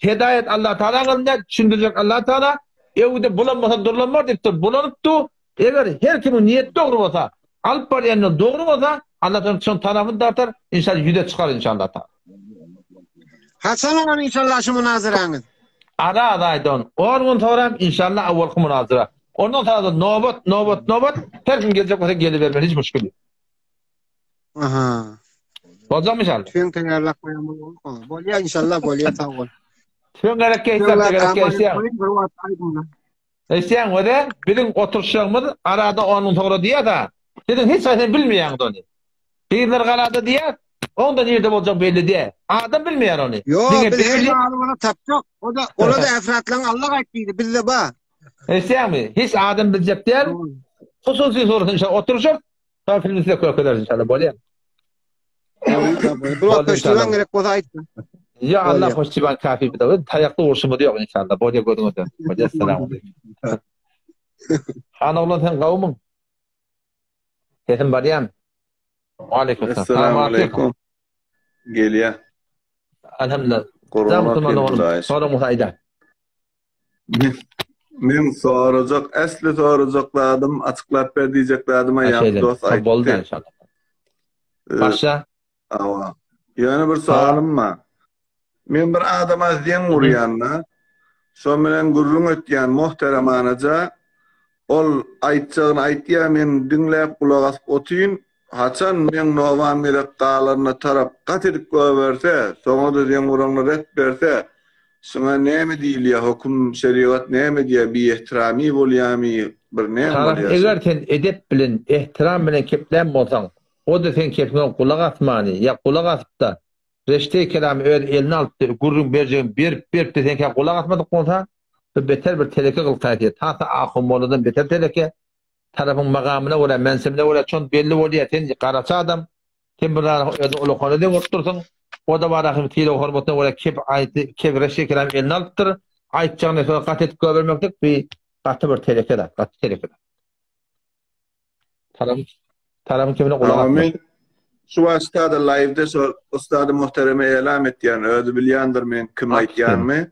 Hedaýat Allah Taalaň elinde, düşündirjek Allah Taala, Öwde bulanmasa durlanmar diýipdir, bulanypdy. Eger her kimiň niýeti dogry bolsa, alyp barýan ýoly dogry bolsa, Allah Taala şoň tarapyny dartar, inşallah ýüze çykar inşallah Taala. Haçan bolar inşallah şu munazaraňyz? Ara aýdan on gün soňra inşallah awalky munazara. Ondan soňra da nobat, nobat, nobat her kim geljek bolsa gelibermeli hiç muşkil ýok. Aha. Boljakmy inşallah? Tüfeň taýýarlap goýan bolýa. Bolýa inşallah bolýa sag bol. Tüfeň gerek geçse gerek geçse. Bir wagt aýdyň. Eşidýäň wede, biziň oturyşjagymyz arada on gün soňra diýýär-de, siziň hiç haýsyňyz bilmeýäňiz ony. Gyzlar galada diýýär, oň-da nirde boljagy belli däl. Adam bilmeýär ony. Ýok, Diňe biz her belli. ýaly bola tapjak. O-da, ola-da äfratlaň Allah aýt diýdi, bizde ba. Eşidýäňmi? Hiç adam biljek däl. Hususy suratynda inşallah oturyşarys. Soň filmi size görkezeris inşallah, bolýar. Bir wagt puştiban gerek bolsa aýt. Ya Allah puştiban kafi bir de. Taýakly urşumyz ýok inşallah. Bolýa gözüňizden. Bolýa assalamu aleýkum. Han oglan sen gowmyň? Sesim barýamy? Aleýkum Assalamu aleýkum. Gelýä. Alhamdulillah. Gurban oglum. Soraň bolsa aýda. Men sorajak, äsli sorajak zadym, açyklap ber diýjek zadym aýak dost aýtdy. Boldy inşallah. Başla. Awa. Ýöne bir soalym bar. Men bir adama zeň urýanda, şo bilen gürrüň etýän muhteremanaja, ol aýtjagyny aýtýar, men diňläp gulak asyp otyryn, haçan meň nobam gezek galanyna tarap gat edip goýberse, soňa-da zeň uranyny ret berse, şuňa näme diýilýär, höküm, şerigat näme diýýär, biehtirami bolýarmy, bir näme Tarap bolýar şo? eger sen edep bilen, ehtiram bilen keplän bolsaň, o-da seň kepiňe gulak asmany ýa gulak asyp-da, Reşteý kelamy öz eline alypdy, gürrüň berjegini berip beripdi, seňkä gulak asmadyk bolsa, bu beter bir teleke gylyk-häsiýet, has-da ahun molladan beter teleke, tarapyň magamyna görä, mensebine görä çon belli bolýar, sen garaçy adam, sen bir zada özüňi ulakana deň urup dursuň, o-da bar ahym sylag-hormatyna görä kep aýtdy, kep reşteý kelamy eline alypdyr, aýtjagyny sözi gat edip goýbermeklik bi gaty bir teleke zat, gaty teleke zat. Tarapyň tarapyň kemine gulak Ama asma. men şu başda-da live-de şo ustady muhtereme elam etýän, özi bilýändir men kim At sen. aýtýanymy.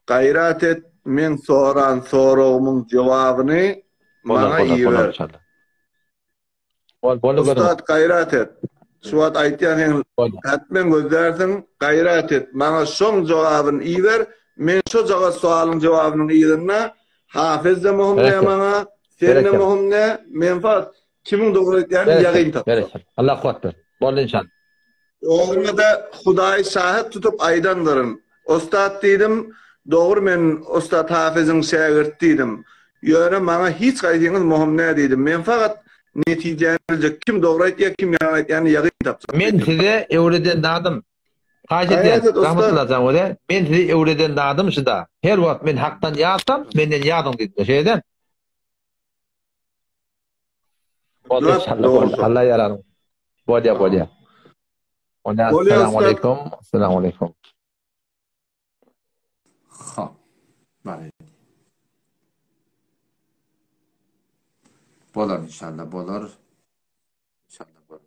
Gaýrat et, men soran soragymyň jogabyny Bolar, maňa bolar, bolar iber. inşallah. Bol, boldy görüň. Ustat gaýrat et. Şu wagt aýtýan sen Boldy. hetmen gözlärsiň, gaýrat et. Maňa şoň jogabyny iber. Men şojagaz sowalyň jogabynyň yzynda Hafez-de möhüm däl Berekella. maňa, sen-de Berekella. möhüm däl, menfaat kimiň dogry aýtýanyny Berekella. ýagyn tapjak. Berekella. Allah kuwwat bersin. Boldy inşallah. Özüme-de Hudaýy şahyt tutup aýdandyryn. Ustat diýdim, dogry men ustat Hafeziň şägirdi diýdim. Ýöne maňa hiç haýsyňyz möhüm däl diýdim. Men fakat netijäni biljek, kim dogry aýtýar, kim ýalan aýtýanyny ýagyn tapjak Men diýdim. size öwreden zadym, Haýyş edýän, Gaýrat et, ussat. Rahmetulla jan wele, men sizi öwreden zadym şuda, her wagt men hakdan ýazsam, menden ýazyň diýdim. Şeýdem. Boldy Lap inşallah boldy. dogrusu. Allah ýararyň. Bolýa bolýa. Onda Bolýa assalamu ussat. aleýkum. Assalamu aleýkum. Hop. Bar. Bolar inşallah bolar. İnşallah bolar.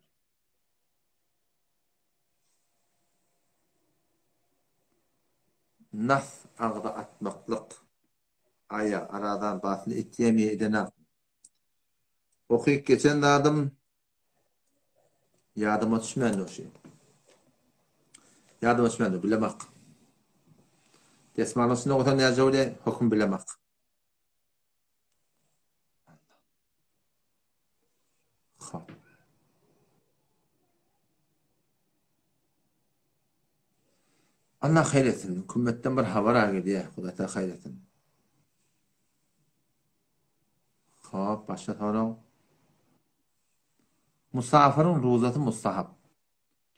Nas agza atmaklyk. Aýa aradan basyny etýämi edenak. Okyp geçen zadym ýadyma düşmändir şu. Ýadyma düşmändir, bilemak. Desmalyň üstünde goýsaň näce bolýar, höküm bilemak. Hop. Allah haýyr etsin. Hükümetden bir habar a gelýär. Hudaý haýyr etsin. Hop, başga sorag. Musafiriň ruzasy mustahap.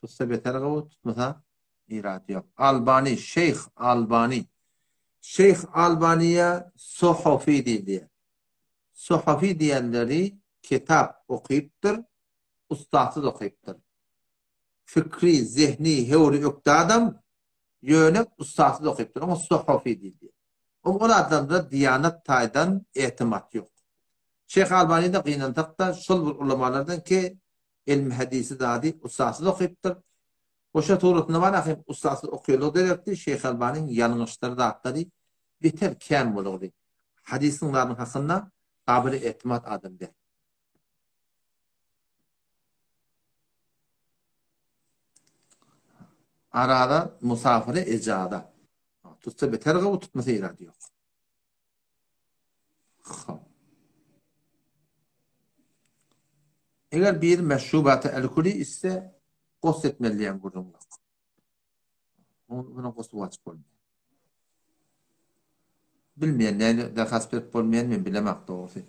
Tutsa beter gowy, tutmasa irady ýok. Albani, Şeýh Albani. Şeýh Albaniýa Sohofi diýilýär. Sohofi diýenleri kitap okypdyr, ussatsyz okypdyr. Fikri, zehni, höwri ökde adam, ýöne ussatsyz okypdyr. Oňa Sohofi diýilýär. Ol adamda diýanat taýdan etimat ýok. Şeýh Albani-de gynansak-da şol bir ulamalardan ki elmi hadisi zady ussatsyz okypdyr. Goşa suratynda bar ahym ussatsyz okýanlygy derekli Şeýh Albanyň ýalňyşlary zatlary beter kän bolugdy. Hadysyň zadyň hakynda gabyly etimat adam däl. Araza musafire ejaza. Tutsa beter gowy, tutmasa irady ýok. Hop. Eger biri meşrubaty alkoli içse, gosl etmeli diýen gürrüň ýok. Munuň gosly wajyp bolmaýar. Bilmeýän, näme derhast berip bolmaýan men bilemok dogrusy.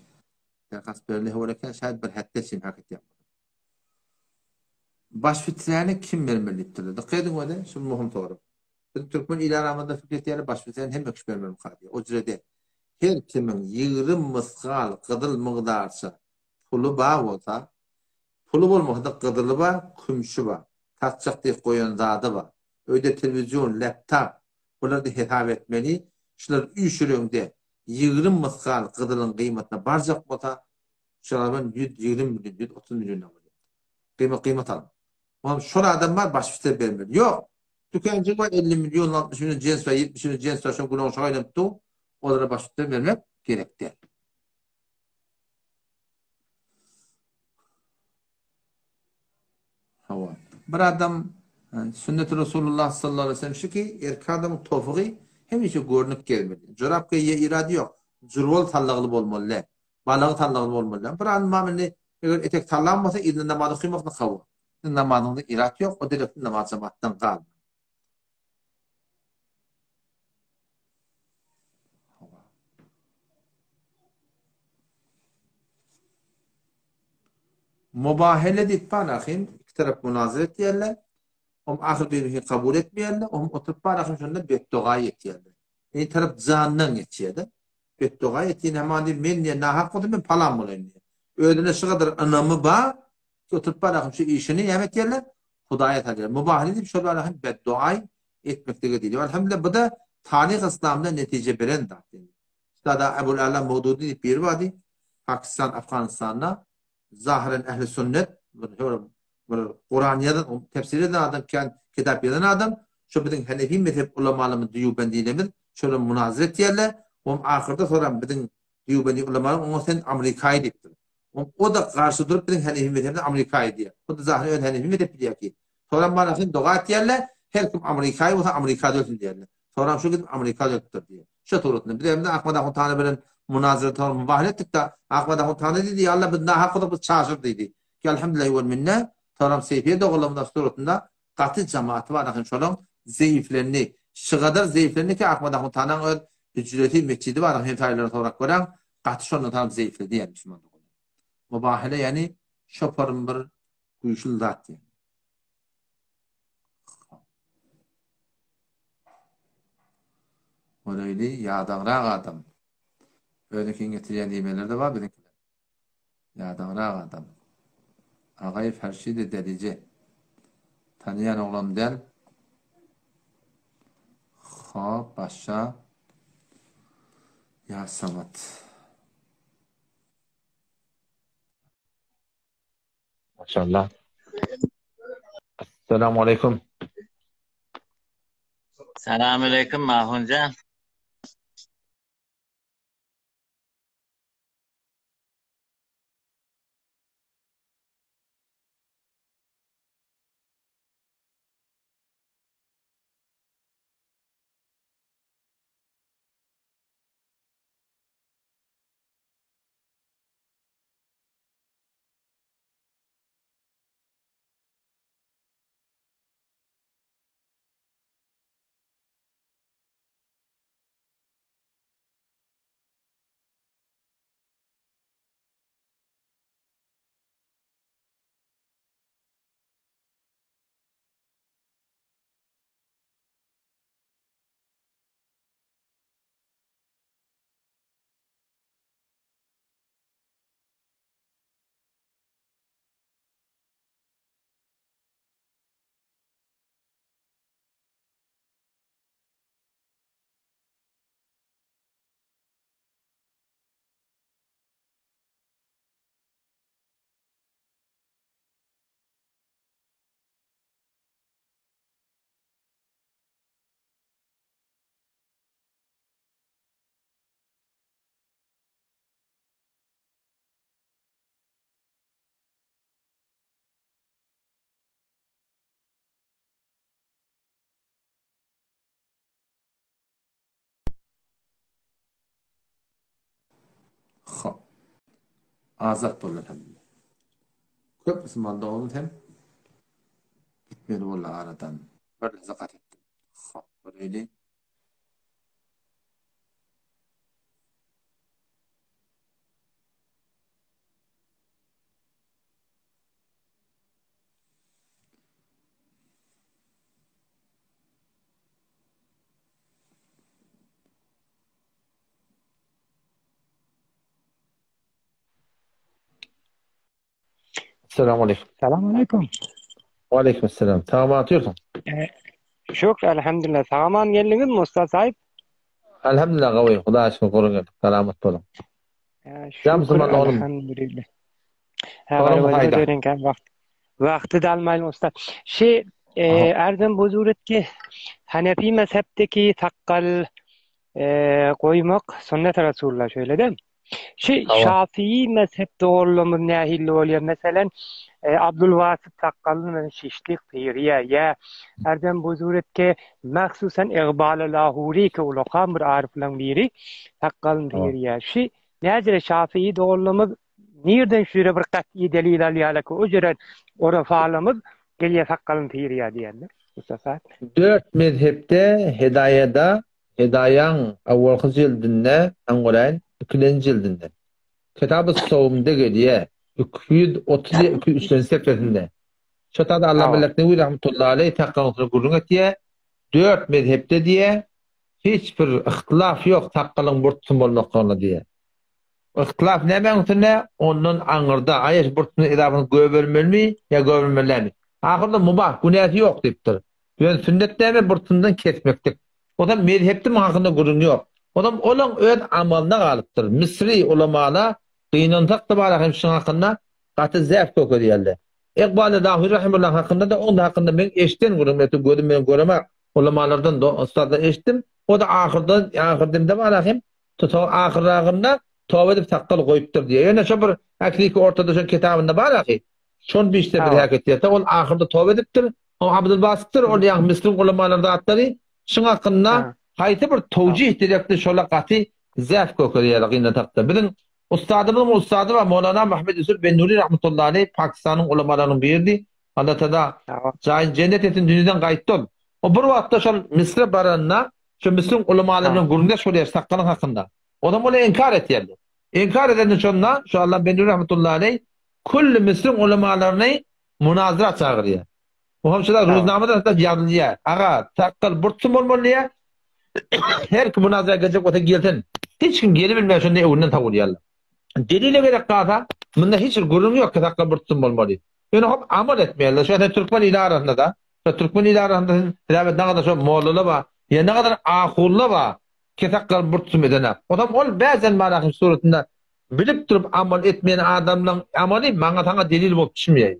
Derhast berilýär höwür eken, şaýat bir hepde çen hak etýän. Baş fiträni kim bermeli diýipdirler. Dykgat ediň özi, şu möhüm sorag. Biz türkmen il aramyzda pikir etýärler, baş fiträni hemme kişi bermelimi diýýär. O jürede her kimiň 20 mysgal gyzyl mygdarça puly bar bolsa, puly bolmasa-da gyzyly bar, kümşi bar, satjak diýip goýan zady bar, öýde telewizion, laptop, bulary-da hesap etmeli, şular üýşüreňde 20 mysgal gyzylyň gyýmatyna barjak bolsa, Şulardan 120 million, 130 million bolýar. Gyýmat gyýmat alyň. Onuň şol adam bar baş bitir bermeli. Ýok. Dükanjy bar 50 million, 60 million jens bar, 70 million jens bar, şoň günaň şoňa aýlanyp dur. Olara baş bitir bermek gerek däl. Hawa. Bir adam sünneti Resulullah sallallahu aleyhi ve sellem şu ki, erkek adamyň tofugy hemişe görnüp gezmeli. Jorap geýýä irady ýok. Jurwal sallagly bolmaly däl. Balagy sallagly bolmaly däl. Bir adam bar indi eger etek sallan bolsa yzyndan namaz okymaklyk hawa. Siziň namazyňyzda irat ýok, o derekli namaz jemaatdan galmaz. Hawa. Mubahele diýip bar ahim, iki tarap munazara etýärler. Om ahyr birini kabul etmeýärler, om oturyp bar ahim şonda betdoga ýetýärler. Eni tarap jandan geçýär-de. Betdoga etýän haman diýip, men diýen nahak bolsam men palan bolaýyn diýýär. Özüne şu gadar ynamy bar, oturyp bar ahim şu işini näme etýärler? Hudaýa salýar. Mubahele diýip şol bar ahim betdoga etmeklige diýilýär. Elhamdülillah bu da taryh yslamda netije beren zat. Sada Ebul Ala Mawdudi diýip biri bardy. Pakistan, Afganistanda zahyren ehli sünnet bir bir Kuran ýazan, tefsir eden adam, kän kitap ýazan adam, şo biziň Hanefi mezhep ulamalarymyz Dýubendilerimiz şolar munazara etýärler. Oň ahyrda soran biziň Dýubendi ulamalar oňa sen Amerikaýy diýipdir. O-da garşy durup biziň Hanefi mezhebimiz Amerikaýy diýýär. O-da zahyren öz Hanefi mezhep bilýär ki. Soran bana sen doga etýärler, her kim Amerikaýy bolsa Amerikada ölsün diýýärler. Soran şu gidip Amerikada ölüpdir diýýär. Şo suratynda biz hem-de Ahmet ahun tana bilen munazara tory mübahele etdik-de, Ahmet ahun tana diýdi, Ýa Allah biz nahak bolsak biz çaşyr diýdi. Ki elhamdülillahi wel minne, soram Seýfiýe doganlarymyz suratynda gaty jemaaty bar ahyn şolaň zeýiflendi. Şygadar zeýiflendi ki Ahmet ahun tanaň öz hüjresi, metjidi bar ahyn hemsaýalaryny sorap göräň, gaty şondan soram zeýifledi ýa musulman doganlar. Mübahele ýani şoparym bir güýçli zat ýani. Göreýli, ýadagrak adam. Özünikiň getirýän diýmeleri-de bar biziňkiler. Ýadagrak adam. Agaýew Herşide delije. Tanaýan oglan däl. Hop, başga. Ýa Samat. Maşallah. Assalamu aleykum. Salam aleykum Mahunjan. Hop. Azat boldy elhamdülillah. Köp musulman doganymyz hem gitmeli boldy aradan. Bir zakat etdim. Hop, göreli. Selamun aleyküm. Selamun aleyküm. Ve aleyküm selam. Tamam atıyorsun. E, şükür elhamdülillah. Sağaman geldiňiz mi usta sahip? Elhamdülillah gawy. Hudaýa şükür gurun geldik. Selamat boluň. E, Ya şükür musulman oğlum. elhamdülillah. Ha Oğlum galiba hayda. dörenken vakt vakti de almayalım usta. Şey e, Aha. Erdem Bozuretki Hanefi mezhepteki takkal e, koymak sünnet Resulullah şöyle değil mi? Şey Tamam. Şafii mezhep doğruluğumuz nehilli oluyor. Mesela e, Abdülvasıt Takkal'ın şişlik piriye ya Erdem Bozuretki mahsusen İqbal-ı Lahuri ki ulakam bir ariflerin biri Takkal'ın Tamam. piriye. Şey Necre Şafii doğruluğumuz nereden şöyle bir kat'i delil alıyor ki o cüren orafalımız geliyor Takkal'ın piriye diyenler. Mustafa. Dört mezhepte Hedayada Hedayan awalky jildinde aňgolaýyn ikilenji jildinde. Kitab-ı Sowmda gelýär. 232 3-nji sepesinde. Şo tada Allah Hawa. Melek Newi rahmetullahi aleyh takgalygyny gürrüň etýär. Dört mezhepde diýär, hiç bir yhtylaf ýok takgalygyň bir tutum bolmaklygyna diýär. Yhtylaf nämäň üstünde? Ondan aňyrda, aýaş bir tutumyň edabyny göbermelimi ýa göbermeli dälmi? Ahyrda mubah, günäsi ýok diýipdir. Ýöne sünnet näme? Bir tutumdan kesmeklik. Ondan mezhepde muň hakynda gürrüň ýok. Onam olaň öz amalyna galypdyr. Misri ulamala gynansak-da bar hem şuň hakynda gaty zäp kökezýärler. Iqbal-y Lahuri rahimullah hakynda-da oň hakynda meň eşden gürrüň berdi, gözüm bilen göremok. Ulamalardan, ustazdan eşitdim. O-da ahyrdan, ahyr demde bar hem tutuň ahyrragynda toba edip sakgal goýupdyr diýýär. Ýöne şo bir hakyky ortada şoň kitabynda bar ahy. Şony bir işte bir häketýärse, ol ahyrda toba edipdir. O Abdulbasytdyr, ol ýa Müslim ulamalaryň zatlary şuň hakynda haýsy bir towjih direkdi şola gaty zäf kökezýär gynansak-da. Biziň ustadymyzyň ustady bar Mowlana Muhammed Ýusuf Bennuri rahmetullahi aleýh Pakistanyň ulamalarynyň biridi. Allah Taala jaýyny jennet etsin dünýeden gaýtdy ol. O bir wagtda şol Misre baranda şo Misriň ulamalary bilen gürrüňdeş bolýar sakgalyň hakynda. Onam ol inkar etýärler. Inkar edende şonda şo Allah Bennuri rahmetullahi aleýh külli Misriň ulamalaryny munazara çagyrýar. Bu hem şular ruznamada hatta ýazylýar. Aga, sakgal bir tutum bolmaly diýýär. Her kim munazara geljek bolsa gelsin. Hiç kim gelibilmän şonda öňünden tawulýarlar. Delile gerek galsa, munda hiç bir gürrüň ýok ki sakgal bir tutum bolmaly. Ýöne hop amal etmeýärler. Şu ýerde türkmen ili arasynda da, şu türkmen ili arasynda sebäbi nagadar şo mollalar bar, ýa nagadar ahunlar bar ki sakgal bir tutum edenak. Onam ol bäzen manahyň suratynda bilip durup amal etmeýän adamlaryň amaly maňa saňa delil bolup düşmeýär.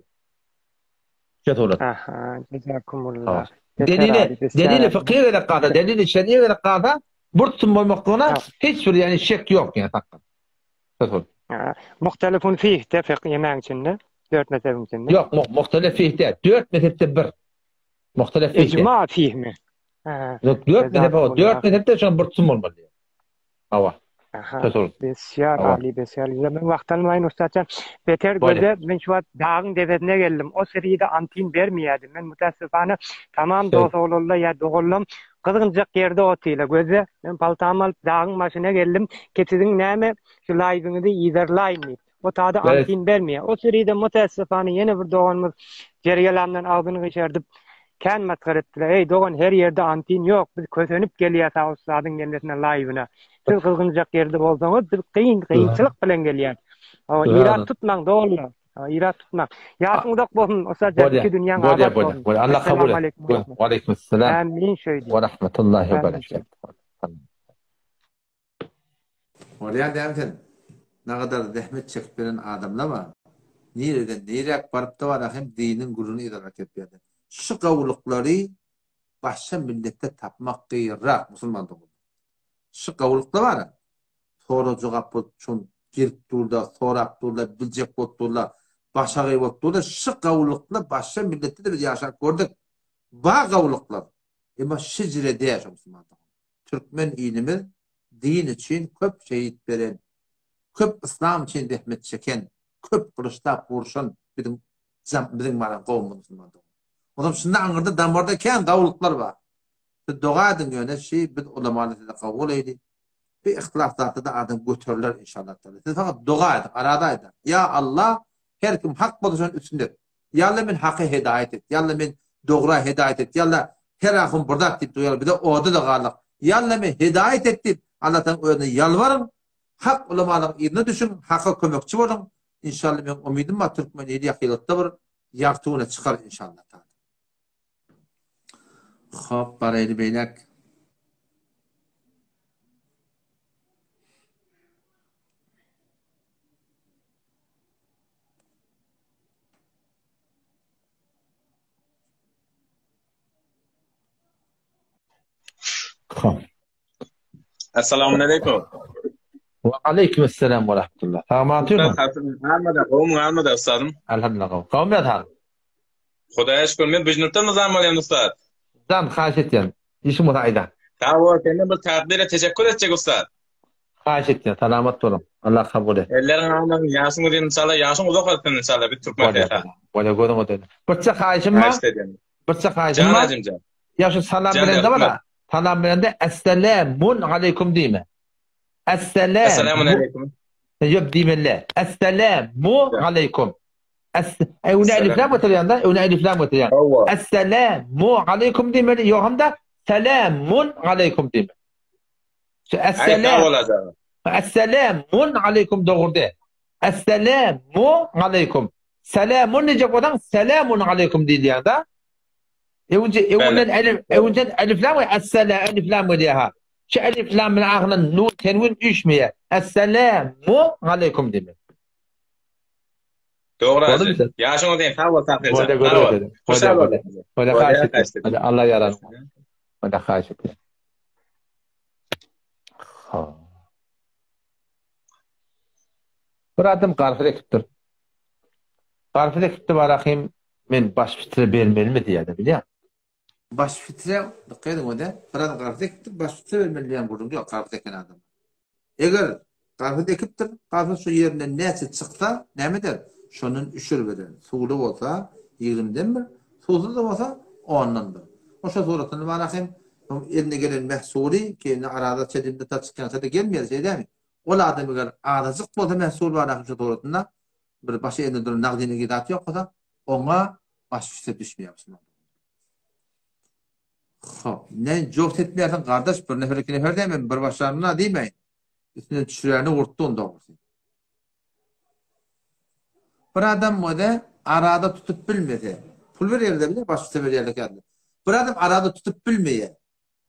Şu surat. Aha, jezakumullah. Delili, delili fıkhi gerek kalsa, delili şer'i gerek kalsa, bir tutum bolmaklygyna hiç bir yani şek yok yani sakın. Şu surat. Muhtelifun fih de fıkh yemeğin içinde. Dört mezhebin içinde. Yok, muhtelif fih de. Dört mezhepte bir. Muhtelif fih de. İcma fih mi? Yok, dört mezhep o. Dört mezhepte şu an bir tutum bolmaly. Hawa. Aha. Besýar Ali besýar. Men wagt almaýyn ussatjan. Beter göze men şu wagt dagyň depesine geldim. O seride antin bermeýärdi. Men mutassifana tamam dos oglanlar ýa doganlam gyzgynjak ýerde otyla. Göze men paltamy alyp dagyň başyna geldim. Ki siziň näme şu laýwyňyzy yzarlaýyn diýip. O tada antin bermeýär. O süride mutassifana ýene bir doganymyz Jergelamdan agzyny gyşardyp kän masgara etdiler. Eý dogan her ýerde antin ýok. Biz kösenip gelýäs a ussadyň gelmesine laýwyna. Siz gyzgynjak ýerde bolsaňyz biz kyn kynçylyk bilen gelýäs. Hawa irat tutmaň doganlar. Hawa irat tutmaň. Ýaşyň uzak bolsun ussat jan iki dünýäň abat bolsun. Bolýar bolýar. Allah kabul etsin. Waleýkim Amin şeýdi. Wa rahmetullahi we berekatuh. Bolýar dämi sen? Nagadar zähmet çekip gelen adamlar bar. Nireden niräk barypda bar hem diniň gürrüňini yzarlap gelip ýörler. Şu gowulyklary başga milletde tapmak gyýynrak musulman doganlar. Şu gowulyklar bar. Sorag jogap bolup şon gelip durlar, sorap durlar, biljek bolup durlar, başagaý bolup durlar. Şu gowulyklar başga milletde-de biz ýaşap gördük. Bar gowulyklar. Emma şejere däl şo musulman doganlar. Türkmen ilimiz din üçin köp şehit beren, köp yslam üçin zähmet çeken, köp gylyçlap urşan biziň biziň baran gowumyz musulman dogan. Onsoň şunda aňyrda damarda kän gawulyklar bar. Siz doga ediň ýöne şi biz ulamalar size kabul eýli. Bir ihtilaf zatda-da adam göteriler inşallah taala. Siz fakat doga ediň, arada aýdaň. Ýa Allah her kim hak bolsa şony üstün et. Ýa Alla men haka hedaýat et. Ýa Alla men dogra hedaýat et. Ýa Alla her ahun bir zat diýip durýarlar. Bize oda-da galdyk. Ýa Alla men hedaýat et diýip Allataň özüne ýalbaryň. Hak ulamalaryň yzyna düşüň, haka kömekçi boluň. Inşalla meň umydym bar türkmen ili ýakylykda bir ýagty güne çykar inşalla taala. Hop baraýly beýläk. Assalamu aleykum. Wa aleykum assalam wa rahmetullah. Sag Ustad, Almada, gowmy almada ustadym? Elhamdülillah gowy. Gowmy ýa Hudaýa şükür, men Büjnürtden nyzam bolýan ustad. Jan haýyş etýän. Işiň bolsa aýda. Sag bol, senden bir takdyra teşekkür etjek ustad. Haýyş etýän, salamat boluň. Allah kabul etsin. Elleriň almagyň, ýaşyň uzyn inşallah, ýaşyň uzak bolsun inşallah biz türkmen Bolýar. Bolýar, gözüň ödedi. Birçe haýyşym bar. Haýyşt edýän. Birçe haýyşym Jan bar. Ajym jan. Ýa şu salam Jan berende jan. bar-a, salam berende Esselamun aleýkum diýme. Esselamu. Esselamun aleýkum. Ýok diýmeli. Esselamu aleýkum. Es, öňüne elif lam getirýän da, öňüne elif lam getirýän. Esselamu aleýkum diýmeli, ýok hem-de selamun aleýkum diýmeli. Şu esselam. Esselamun aleýkum dogrudy. Esselamu aleýkum. Selamun diýjek bolsaň, selamun aleýkum diýilýär da. Öňünce öňünden elif, öňünden elif lam we essela elif lam gelýär ha. Şu elif lam bilen ahyrynda nun tenwin üýşmeýär. Esselamu aleýkum diýmeli. Dogry Ajy. Ýaşyň uzyn, sag bol Tahyr jan. Sag bol. Hoşal bol. Bolýa haýyş etýän. Allah ýarar. Bolýa haýyş etýän. Ha. Bir adam garpyz ekipdir. Garpyz ekipdi barahym men baş fitre bermelimi diýýär-de bilýäň. Baş fitre dikkat ediň ode, bir adam garpyz ekipdir, baş fitre bermeli diýen gürrüň ýok garpyz eken adam. Eger garpyz ekipdir, garpyz şu ýerinden näçe çyksa näme eder? Şondan üşür berer. Suwly bolsa ýigrimiden bir, suwsuz-da bolsa ondan bir. Oşa suratynda barahym eline gelen mähsuly keýnine araza çedimde ta çykýança-da gelmeýär şeýdämi? Ol adam eger azajyk bolsa mähsul barahym şu suratynda bir başy elinde duran nagdine zat ýok bolsa oňa baş üste düşmeýär musulman. Hop, ne jort etmeýärsiň gardaş, bir nefer iki nefer dämi, bir başlanyna diýmäýin. Üstünden düşüräni gurtdy onda dogrusy. Bir adam öde arada tutup bilmese, pul berýärler bile, baş üste berýärler käbir. Bir adam arada tutup bilmeýär.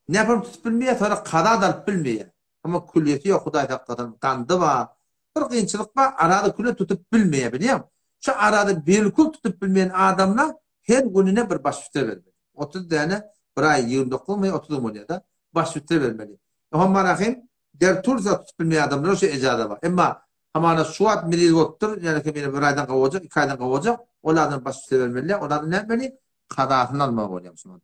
Näpem tutup bilmeýär, sonra kaza da alyp bilmeýär. Amma külýeti ýok, Hudaý saklasyn, gandy bar. Bir kynçylyk bar, arada küle tutup bilmeýär, bilýäňmi? Şu arada belkul tutup bilmeýän adamlar. Her gününe bir baş fitre bermeli. 30 däne bir aý 29 my 30 gün bolýar-da. Baş fitre bermeli. Oňa marahim der tursa tutup bilmeýän adamlara şu ejaza bar. Emma hamana şu wagt miriz bolupdyr, ýöne ki meni bir aýdan gowajak, iki aýdan gowajak, ol adam baş fitre bermeli, ol adam näme etmeli? Kazasyny almaly bolýar musulman.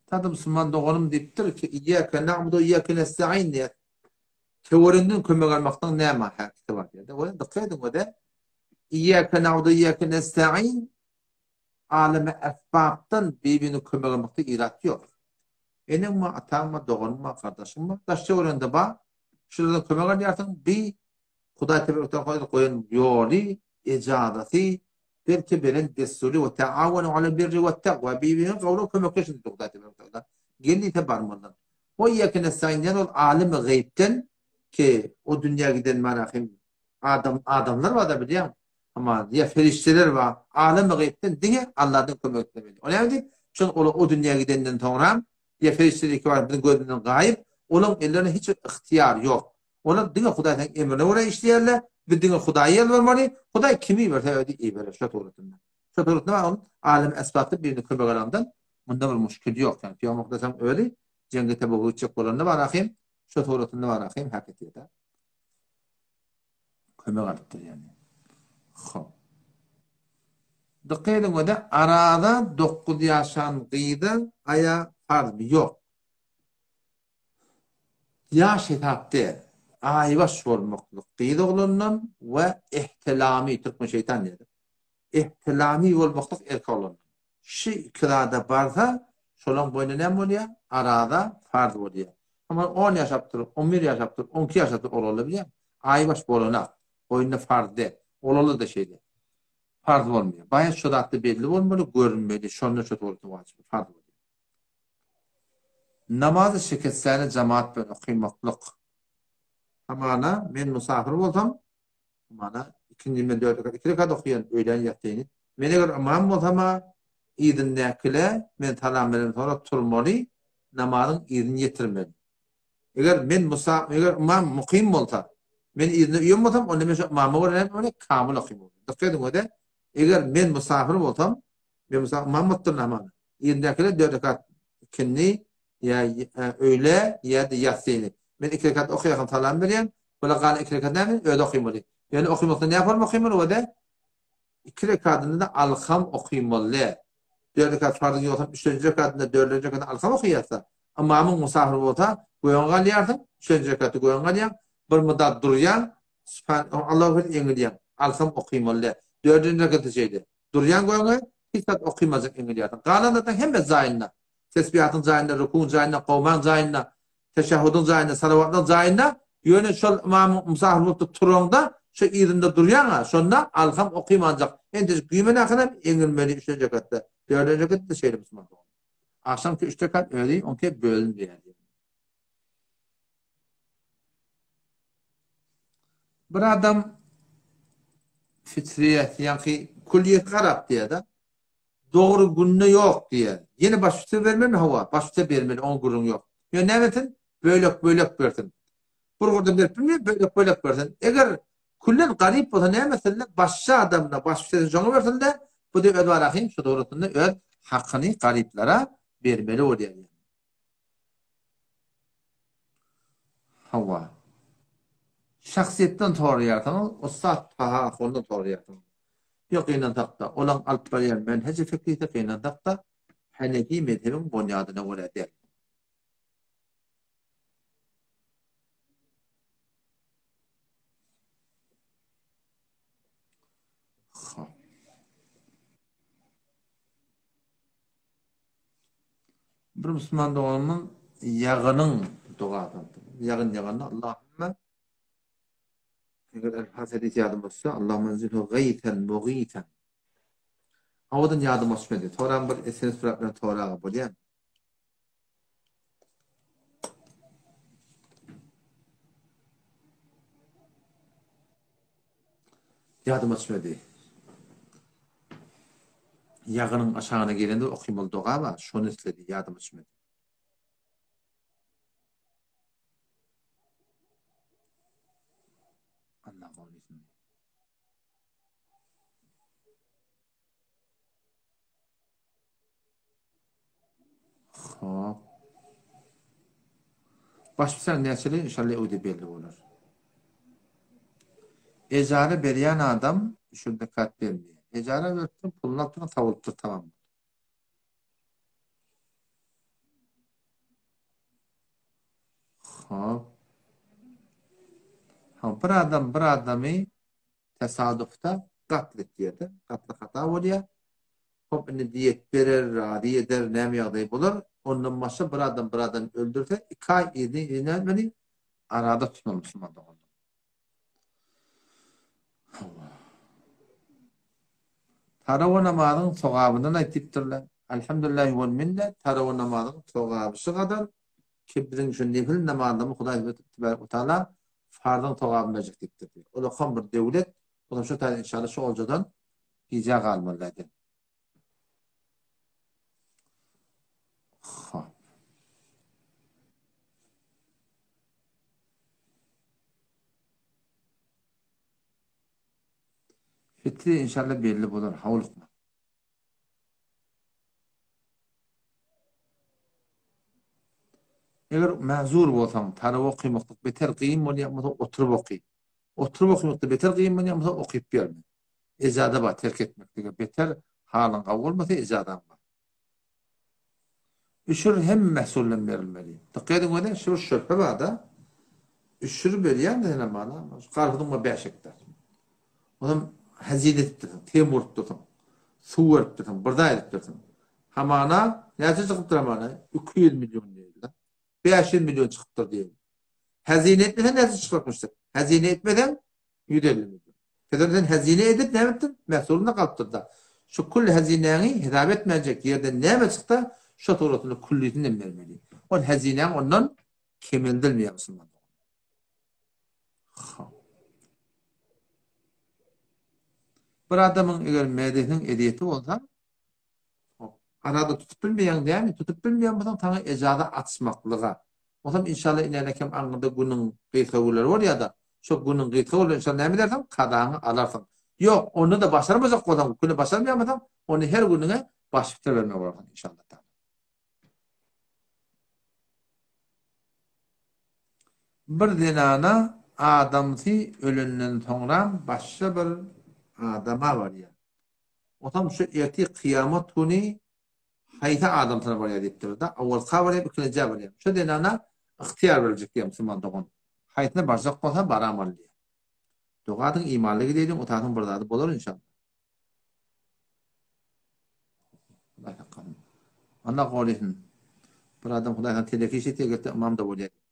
Tadı musulman doganym diýipdir ki, İyyâke na'budu ve iyyâke nesta'in diýär. Töwereginden kömek almakdan näme häkisi bar diýär. Oýa dykgat ediň o-da. Iyyâke na'budu ve iyyâke nesta'in aleme esbapdan bir-birine kömek almakda irat ýok. Eneň bar, ataň bar, doganyň bar, gardaşyň bar, daş töweregiňde bar. Şulardan kömek alýarsyň, bi Hudaý tebarek we taala goýan ýoly, ejazasy, belki beren dessury we taawanu alel birri we takwa bir-birine gowra kömekleşiň diýdi Hudaý tebarek we taala. Gel diýse barmalydyr. O iyyake nestaîn diýen ol alym gaýypden ki o dünýä giden marahim adam adamlar bar-da bilýäň. Amma ýa perişdeler bar. Alym gaýypden diňe Allahdan kömek islemeli. O näme diýip? Şol olar o dünýä gidenden soňra ýa perişdeler ki bar biziň gözümizden gaýyp, olaryň ellerinde hiç bir ygtyýar ýok. Olar diňe Hudaýyň emrine görä işleýärler. Biz diňe Hudaýa ýalbarmaly. Hudaý kimi iberse özi iberer şo suratynda. Şo suratynda bar ol alem esbapda birine kömek alandan munda bir muşkil ýok. Ýani Pygamber Hudaýyň özi jeňge Tebuga gitjek bolanda bar ahim şo suratynda bar ahim hak etýär. Kömek alypdyr ýani. Hop. Dykgat ediň öde arada 9 ýaşan gyza aýa farzmy ýok. Ýaş hesap däl. Aýbaş bolmaklyk gyz oglandan we ihtilamy, türkmen şeýtan diýýär. Ihtilamy bolmaklyk erkek oglandan. Şu iki zada barsa, şolaň boýuna näme bolýar? Araza farz bolýar. Amma on ýaşapdyr, on bir ýaşapdyr, on iki ýaşapdyr oglanlar bilýäňmi? Aýbaş bolanak. Boýunda farz däl. Oglanlar-da şeýle. Farz bolmaýar. Baýat şo zatda belli bolmaly, görünmeli. Şonda şo suratda wajyp, farz bolýar. Namazy şikesläni jemaat bilen okymaklyk. Hamana men musafir bolsam, hamana ikindi men dört rekat, iki rekat okaýan öýlän ýatsyny. Men eger ymam bolsam-a, yzyndakyle men salam berenden soňra turmaly, namazyň yzyny ýetirmeli. Eger men musa, eger ymam mukym bolsa, men yzyna uýan bolsam, onda men şo ymama görä näme etmeli? Kamyl okaýmaly. Dykgat ediň öde, eger men musafir bolsam, Men mysal ymam bolupdyr namaz. Ýerindäkiler dört rekat ikindi ýa öýle ýa-da ýassyny. Men iki rekat okaýakam salam berýän. Bular galan iki rekat näme? Özi okymaly. Ýöne okymasa näme forma okymaly o-da? Iki rekatynda-da alham okymaly. Dört rekat farzyň ýogsam üçünji rekatynda dördünji rekatynda alham okaýarsa, ymamyň musafir bolsa, göňe galýarsyň, üçünji rekatda göňe galýaň, bir muddat durýaň, Sübhan Allahu ekber eňilýäň, alham okymaly. Dördünji rekatda şeýle. Durýan göňe hiç zat okymajak eňilýärsiň. Galan zatlaryň hemmesi jaýynda. Tesbihatyň jaýynda, rukuň jaýynda, kowmaň jaýynda, teşehhudyň jaýynda, salawatlaryň jaýynda. Ýöne şol ymamyň musafir bolup turaňda, şo yzynda durýaň-a, şonda alham okymanjak. Entejik güýmenäkinem eňilmeli üçünji rekatda. Dördünji rekatda şeýle musulman dogan. Agşamky üç rekat özi onki bölünmeýär. Bir adam fitriýet, ýaňky külliýeti garap diýýär-de. Dogry günde ýok diýýär. Ýene baş üste bermelimi? Hawa, baş üste bermeli, oňa gürrüň ýok. Ýöne näme etsin? Bölek-bölek bersin. Bir gurdan berip bilmeýär, bölek-bölek bersin. Eger küllen garyp bolsa näme etsin-de, başga adamyna baş üstesini şoňa bersin-de, bu-da öz barahym şu dogrusynda öz hakyny garyplara bermeli bolýar. Hawa. Şahsyýetden soraýarsyňyz, ussat Taha ahundan soraýarsyňyz. Ýok gynansakda, olaň alyp barýan menheji fikrisi gynansakda Hanefi mezhebiň bonýadyna görä däl. Hop. Bir musulman doganymyz ýagynyň dogasyny aýtdy. Ýagyn ýaganda Allahümme eger el-Fatiha hadys ýadyma düşse, Allahümme enzilhu gaýtan mugitan. Owadan ýadyma düşmedi. Soran bir SMS bilen soraga bolýar. Ýadyma düşmedi. Ýagynyň aşagyna gelende okymaly doga bar, şony isledi, ýadyma düşmedi. goýsun. Hop. Baş biçäň näçeli inşallah öwde belli bolar. Ejara berýän adam şu zekat bermeýär. Ejara beripdir, puluny alypdyr, sawulypdyr tamam. Hop. Ha, bir adam bir adamy tesadüfde gatl etýär-de, gatly hata bolýar. Hop, indi diýet berer, razy eder, näme ýagdaý bolar. Ondan başga bir adam bir adamy öldürse, iki aý yzyny yzyna etmeli, arada tutmaly musulman doganlar. Hawa. Tarawa namazyň sogabyndan aýt diýipdirler. Elhamdülillahi wal minne, tarawa namazyň sogaby şu gadar ki biziň şu nefil namazlarymyz Hudaý tebarek we taala farzyň sogabyny berjek diýipdir. Ulakam bir döwlet, olam şu taýda inşallah şu oljadan gijä galmaly däl. Hop. Fitri inşallah belli bolar, howlukma. Eger mazur bolsaň, tarawa okymaklyk beter gyn bolýan bolsa oturyp oky. Oturyp okymakda beter gyn bolýan bolsa okyp berme. Ejaza bar terk etmeklige beter halyň gawy bolmasa ejazaň bar. Üşür hem mehsuldan berilmeli. Dykgat ediň weli, şu bir şöbhe bar-da. Üşür berýän-de senem mana, şu garpyzyň bar 5 gektar. Onam hazine edipdirsiň, tem urupdyrsyň, suw beripdirsiň, bir zat edipdirsiň. Hamana näçe çykypdyr hamana? 200 million diýildi. 500 million çykypdyr diýildi. Hazine etmesen näçe çykarmyşdyr? Hazine etmesen 150 million. Peder sen hazine edip näme etdiň? Mähsulynda galypdyr-da. Şu külli hazinäňi hesap etmänjek ýerden näme çyksa, şo suratynda küllisini hem bermeli. Ol hazinäň ondan kemeldilmeýär musulman dogan. Bir adamyň eger mädesiniň ezýeti bolsa, Arada tutup bilmeýäň dämi? Tutup bilmeýän bolsaň saňa ejaza açmaklyga. Bolsam inşallah inänekem aňyrda günüň gysga günleri bolýada. Şo günüň gysga günleri inşallah näme edersiň? Kazaňy alarsyň. Ýok, onda-da başarmajak bolsaň, güni başarmaýan bolsaň, onda her günüňe baş fitre bermeli bolarsyň inşallah taala. Bir zenana adamsy ölenden soňram başga bir adama barýar. Otam şu ertir kyýamat güni haýsy adamsyna barýar diýipdir-de, owalka barýar, ikilenjä barýar. Şu zenana ygtyýar beriljek diýýär musulman dogan. Haýsyna barjak bolsa baramaly diýýär. Doga ediň, imanly gideýliň, otasyň bir zady bolar inşallah. Hudaý saklasyn. Allah gorasyn. Bir adam Hudaý saňa teleki iş etýär, gelse ymam-da bolýar diýipdir.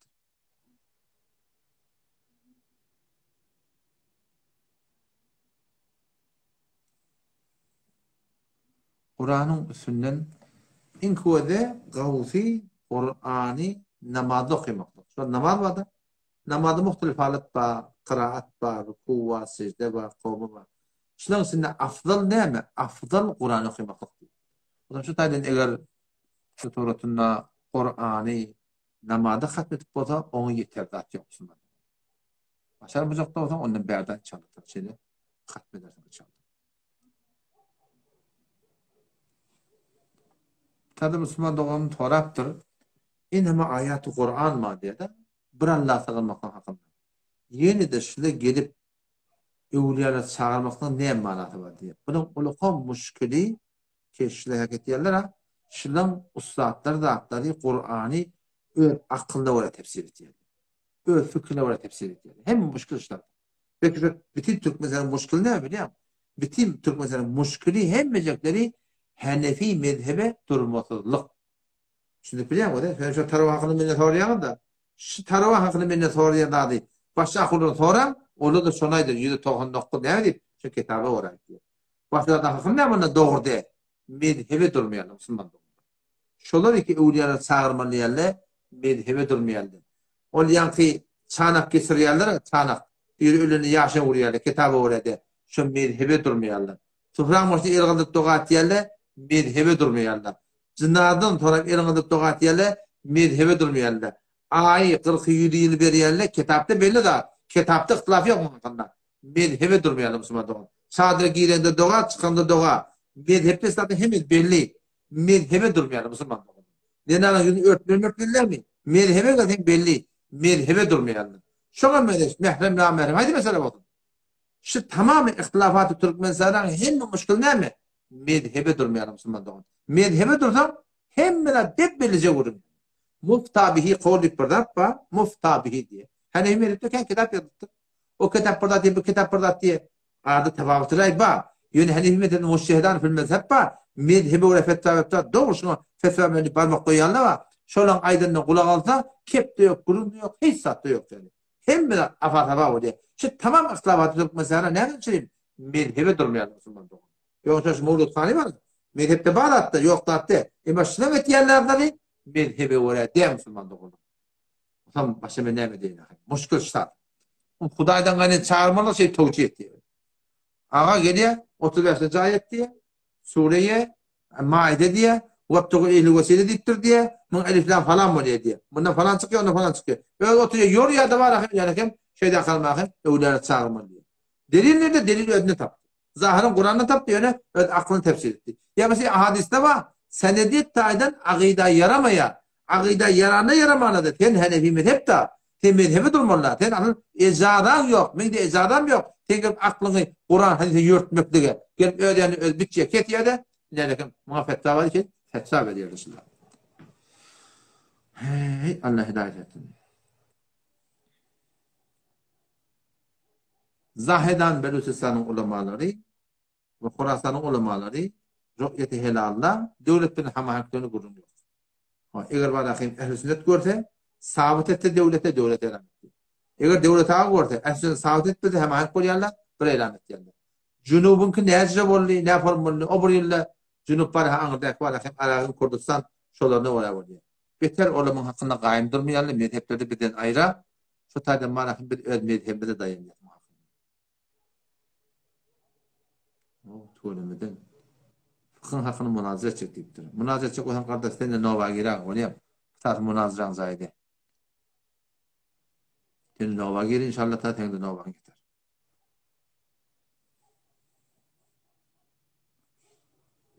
Kuranyň üstünden iň köze gawusy Kurany namazda okamakdyr. Şol namaz barda, namazda muhtelif halat bar, kyraat bar, ruku bar, sejde bar, kowma bar. Şularyň içinde afzal näme? Afzal Kurany okamaklyk diýip. Ondan şu taýdan eger şu suratynda Kurany namazda hatm edip bolsa, oňa ýeter zat ýok musulman. Başarmajak bolsaň, ondan bärde inşallah şeýle hatm edersiň inşallah. Tadı Müslüman doganym sorapdyr. Inema aýaty Kur'an ma diýdi. Bir Allah sygynmaklyk hakynda. Ýene-de şile gelip öwlüýalar çagyrmaklygyň näme manasy bar diýýär. Bunuň ulukam muşkili ki şile hak etýärler ha. Şileň ussatlar zatlary Kur'any öz akylyna görä tefsir etýärler. Öz fikrine görä tefsir etýärler. Hemme muşkil şular. Belki şu bütin Türkmenistanyň muşkili näme bilýäňmi? Bütin Türkmenistanyň muşkili hemmejekleri Hanefi mezhebe durmasyzlyk. Düşünip bilýäňmi? Sen şu tarawa hakyny menden soraýaňyz-da. Şu tarawa hakyny menden soraýan zady başga ahundan soraň, olar-da şony aýdar, 199 näme diýip, şu kitaba görä aýtýar. Başga zat hakyny näme onda dogry däl. Mezhebe durmaýanlar musulman dogry. Şolar iki öwlüýalar çagyrmaly diýende mezhebe durmaýanlar. Ol ýaňky çanak geçirýärler, çanak. Biri ölende ýaşa urýarlar, kitaba görä-de, şo mezhebe durmaýarlar. Supraň başyna el galdyryp doga etýärler, mezhebe durmaýarlar. Jynazdan sorap el galdyryp doga etýärler, mezhebe durmaýarlar. Aýy, kyrky, ýüzi ýyly berýärler, kitapda belli zat. Kitapda yhtylaf ýok munuň hakynda. Mezhebe durmaýarlar musulman dogan. Çadyra girende doga, çykanda doga. Mezhepde zaten hemmesi belli. Mezhebe durmaýarlar musulman dogan. Zenanaň ýüzüni örtmeli örtmelilermi? Mezhebe gelseň belli. Mezhebe durmaýarlar. Şoňa meňzeş mährem namährem haýsy mesele bolsun. Şu tamamy ihtilafaty Türkmenistanyň hemme muşkil näme? Mezhebe durmaýarlar musulman dogan. Mezhebe dursaň hemme zat bep bellije görünýär. Mufta bihi kowul diýip bir zat bar. Mufta bihi diýe. Hanefi mezhepde kän kitap ýazypdyr. O kitap bir zat diýe, bu kitap bir zat diýe. Arada tafawutlar bar. Ýöne Hanefi mezhebinde mujtehidan fil mezhep bar. Mezhebe görä fetwa beripdir. Dogry şuňa fetwa bilen diýip barmak goýýanlar bar. Şolaň aýdanyna gulak alsa, kep-de ýok, gürrüň-de ýok, hiç zat-da ýok ýaly. Hemme zat afa-saba bolýar. Şu tamam yhtilafaty Türkmenistanda näme üçin mezhebe durmaýar musulman dogan. Ýogsa şu Mowlud hany bar. Mezhepde bar zatda, ýok zat däl. Emma şunuň etýän zatlary mezhebe görä däl musulman doganlar. Onsoň başga men näme diýeýin ahyr. Muşkil ştat. Hudaýdan gany çagyrmaly şey towjih etdi. Aga gelýär, 35-de jaý etdi. Sureýe Maide diýýär, Webtegu ileyhil wesile diýipdir diýýär, muň elif lam falan bolýar diýýär. Mundan falan çykýar, ondan falan çykýar. Özi oturýar, ýorýar-da bar ahym, ýöne hem şeýle akalma ahym, öwlüýäni çagyrmaly diýýär. Delil nirde? Delil özünde tapdy. Zahyryň Kurandan tapdy, ýöne öz aklyny tefsir etdi. Ýa mesela hadysda bar, senedi taýdan agyda ýaramaýar. Agyda ýaranda ýaramanda-da sen henefi mezhep-da, sen mezhebe durmaly-da, sen asyl ejazaň ýok, meň-de ejazam ýok, sen gelip aklyňy Kuran hadise ýörtmeklige, gelip öz ýanynda öz biçýär, kesýär-de, nälekim muňa fetwa bar diýip, fetwa berýärler şular. Heý, Allah hidaýat etsin. Zahedan Belüçistanyň ulamalary we Horasanyň ulamalary ru'ýeti helalda döwlet bilen hamaheňkligini gürrüň ýok. Ha, eger bar ahim ähli sünnet görse, sabyt etse döwlete, döwlet elan etdi. Eger döwlet aga görse, ähli sünnet sabyt etmese hamahenk bolýarlar, bir elan etýärler. Junubyňky näjre boldy, nä form boldy, o bir ýylda Junub bar ha aňyrdaky bar ahim Aragyň Kurdistan şolaryna görä bolýar. Beter olamyň hakynda gaýym durmaýarlar, mezheplerde bizden aýra, şo taýdan bar ahim biz öz mezhebimize daýanýas. Tüwelemeden. Fykhyň hakyny munazara etjek diýipdir. Munazara etjek bolsaň gardaş sen-de noba giräý bolýa. Esasy munazaraň jaýy. Sen noba gir inşallah ta seň-de nobaň ýeter.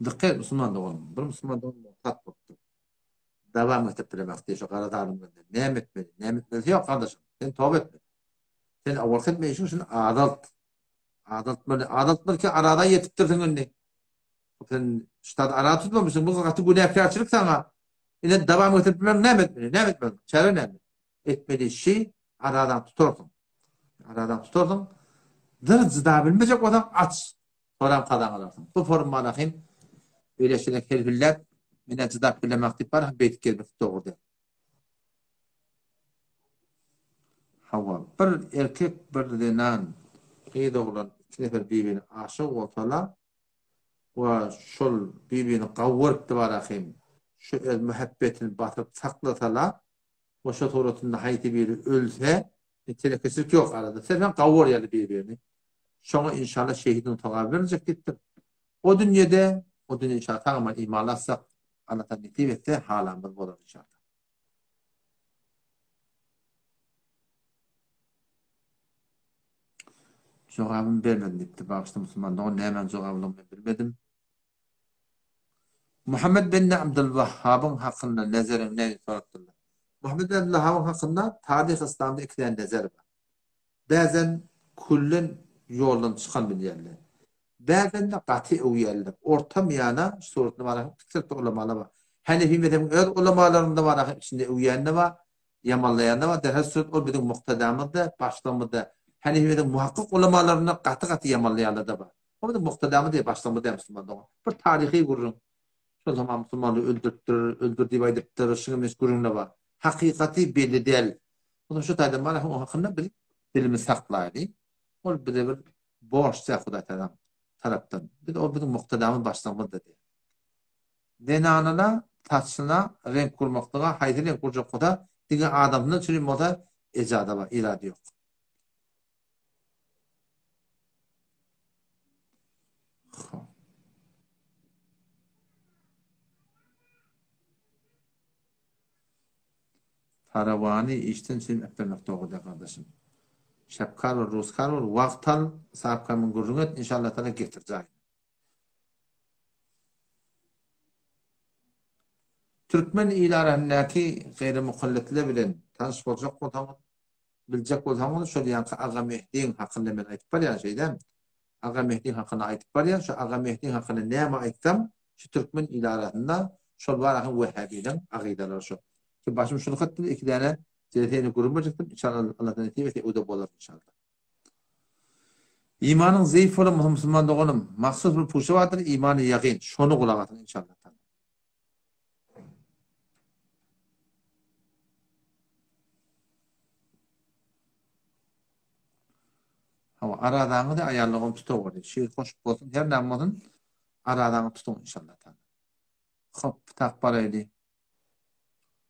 Dikkat et musulman doganym. Bir musulman dogan murtat bolupdyr. Dawam getirip bilemok diýip şu gara zalym gönder. Näme etmeli? Näme etmelisi ýok gardaşym. Sen toba etmeli. Sen awalky etme işiň şuny azalt. Azaltmaly. Azaltmaly ki arada ýetipdirsiň indi. Sen ştat ara tutmamışsyň. Bu gaty günäkärçilik saňa. Ine dawam getirip bilmeň näme etmeli? Näme etmeli? Çäre näme? Etmeli işi aradan tutarsyň. Aradan tutarsyň. Dyr jyda bilmejek bolsaň aç. Soram kazaň alarsyň. Bu formada hem beýle şeýle helbilläp menä jydap bilemak diýip bar hem beýdip gezmek dogry däl. Hawa, bir erkek, bir zenan, gyz oglan iki nefer bir-birine aşyk bolsalar we şol bir-birini gawy görüpdi bara hem şu öz muhabbetini basyp saklasalar we şo suratynda haýsy biri ölse, telekeçilik ýok arada. Sen gawy görýärler bir-birini. Şoňa inşallah şehidiň sogaby beriljek diýipdir. O dünýede, o dünýe inşallah sag-aman imanly atsak, Allah taala nesip etse halamyz bolar inşallah. Jogabymy bermedim diýipdir. Bagyşla musulman dogan, nämäň jogabylygyny men bilmedim. Muhammet bin Abdulwahhabyň hakynda nezeriň näme diýip sorapdyrlar. Muhammet bin Abdulwahhabyň hakynda taryh yslamda iki däne nezer bar. Bäzen küllen ýoldan çykan bilýärler. Bäzen-de gaty öwýärler. Orta miýana suratynda bar, iki ulamalar bar. Hanefi mezhebiň öz ulamalarynda bar, içinde öwýän-de bar, ýamanlaýan-da bar. Derhal surat ol biziň muktadamyz-da, başlygymyz-da. Hanefi mezhebiň muhakkyk ulamalarynda gaty-gaty ýamanlaýanlar-da bar. O biziň muktadamyz diýip, başlygymyz däl musulman dogan. Bir taryhy gürrüň. Şol zaman musulmanlary öldüripdir, öldür diýip aýdypdyr, şuňa meňzeş gürrüňler bar. Hakykaty belli däl. Onsoň şu taýdan bar, onuň hakynda biz dilimizi saklaýly. Ol bize bir borç däl Hudaý Tagalaň tarapdan. Biz ol biziň muktadamyz, başlygymyzdyr diýýär. Zenanyna saçyna reňk urmaklyga haýsy reňk urjak bolsa, diňe adamsyndan çürim bolsa ejada bar, irady ýok. Parawany işden çürim äkdermek dogry däl gardaşym. Şäpkar bol, ruskar bol, wagt al, Isapkamyň gürrüň et, inşallah taala getir jaýyna. Türkmen il arasyndaky gaýry mukallitler bilen tanyş boljak bolsaňyz, biljek bolsaňyz şol ýaňky Aga Mehdiň hakynda men aýdyp barýan şeýdäm. Aga Mehdiň hakynda aýdyp barýan, şu Aga Mehdiň hakynda näme aýtsam, şu türkmen il arasynda şol bar ahyň wehhäbileň agydalary şo. Ki başym şuny etdi, iki däne jeleseni gürrüň berjekdim, inşallah Allah nesip etse o-da bolar inşallah. Imanyň zeýif bolan bolsa musulman doganym, mahsus bir puşa bardyr, imany ýagyn, şony gulak asyň inşallah. Hawa, arazaňyzy aýallygym tutaweri. Şir hoş bolsun, her näme bolsun, arazaňy tutuň inşallah. Hop, tak baraýly.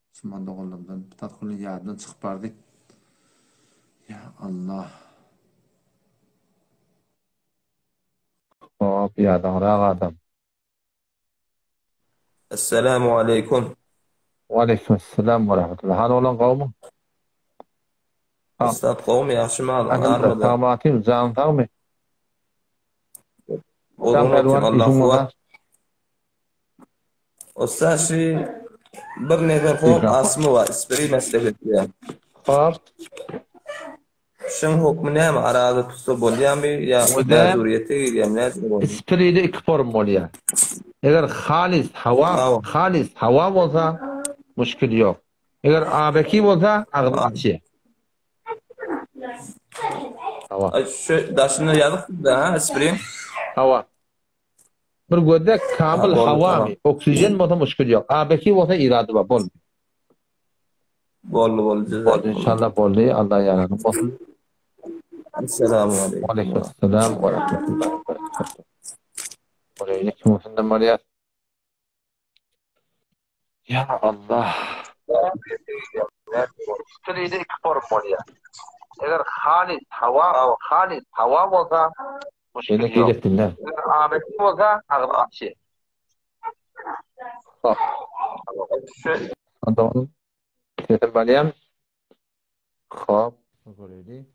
Musulman doganlarymdan bu tatgyny ýadyndan çykyp bardy. Ýa Allah. Hop, ýadaňrak adam. Esselamu aleýkum. Waleýkim essalam we rahmetullah. Hany oglan gowmy? Ussat gowmy ýagşymy alyň Alhamdulillah armyda. Sagmatym janyň sagmy? Ozan otyn Allah kuwwat. Ussa şu bir nefer hop asmy bar ispiri meslek etýär. Hop. Şuň hukmy näme araza tutsa bolýamy ýa mejburiyete girýärmi nädip bolýar? Ispiride iki form bolýar. Eger halis hawa halis hawa bolsa muşkil ýok. Eger abeki bolsa agzy açýar. Hawa. Şu daşynda ýazypdyr-da ha ispirin. Hawa. Bir gözde kamil hawamy, oksijen bolsa muşkil ýok. Abeki bolsa irady bar, boldy. Boldy, boldy. Boldy, inşallah boldy. Allah ýaradyň bolsun. Esselamu aleýkum. Aleýkum esselam we rahmetullahi we berekatuh. Oraya kim olsun barýar. Ya Allah. Tüleyde iki form bolýar. Eger halis hawa, halis hawa bolsa, muşkil ýok. Eger abeti bolsa, agzy açýar. Hop. Adam sesim barýam. Hop. Göreli.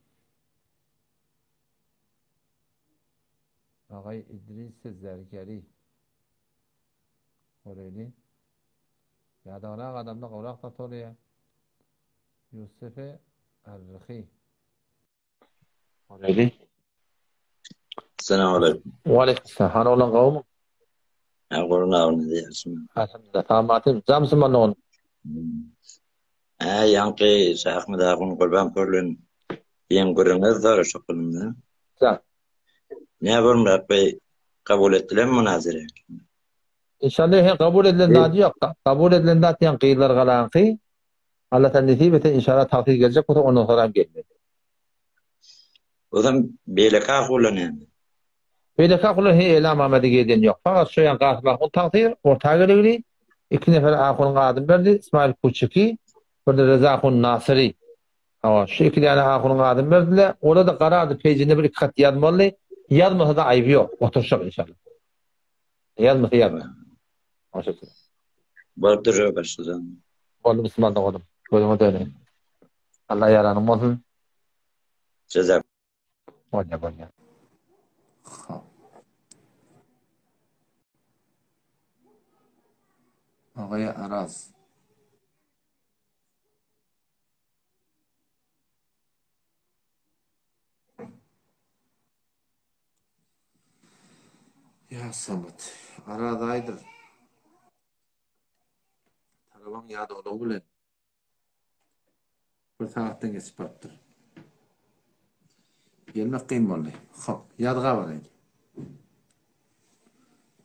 Agay İdris Zergeri. Göreli. Ýadagrak adamda gowrak zat bolýar. Ýusufe Arryhy. Göreli. Salam aleyküm. Wa aleyküm selam. Hany oglan gowmy? Ha, gurun abi ne diýersin? Alhamdulillah. Samatym. Jamsy man oglan. Ha, ýaňky Şahmyt ahun Gurban Pürlün diýen gürrüňiz zor şu günde. Jan. Ne bolmrak beý kabul etdilermi munazere? Inşallah he kabul edilen zady ýok. Kabul edilen zat ýaňky gyzlar galaňky. Allah sen nesip etse inşallah tagsyr geljek bolsa ondan soram gelmez. Ozam beýleki ahula näme? Beýleki ahula he elam amady geden ýok. Fakat şu ýan Gasym ahun tagsyr orta gelegli. Iki nefer ahunyň adyny berdi. Ismail Kuçiki bir de Reza ahun Nasyry. Hawa şu iki däne ahunyň adyny berdiler. Ola da garardy pejinde bir iki hat ýazmaly. Ýazmasa da aýby ýok. Oturşak inşallah. Ýazmasa ýazma. Oturşak. Bolup durjak başladan. Boldy musulman doganym. Gözüňe döneýin. Allah ýaranyň bolsun. Jezak. Bolýa bolýa. Hop. Agaya Araz. Ýa Samat. Araz aýdyr. Talabaň ýadawlygy bilen bir sagatdan geçip barypdyr. Gelmek kyn boldy. Hop, ýazga baraýyn.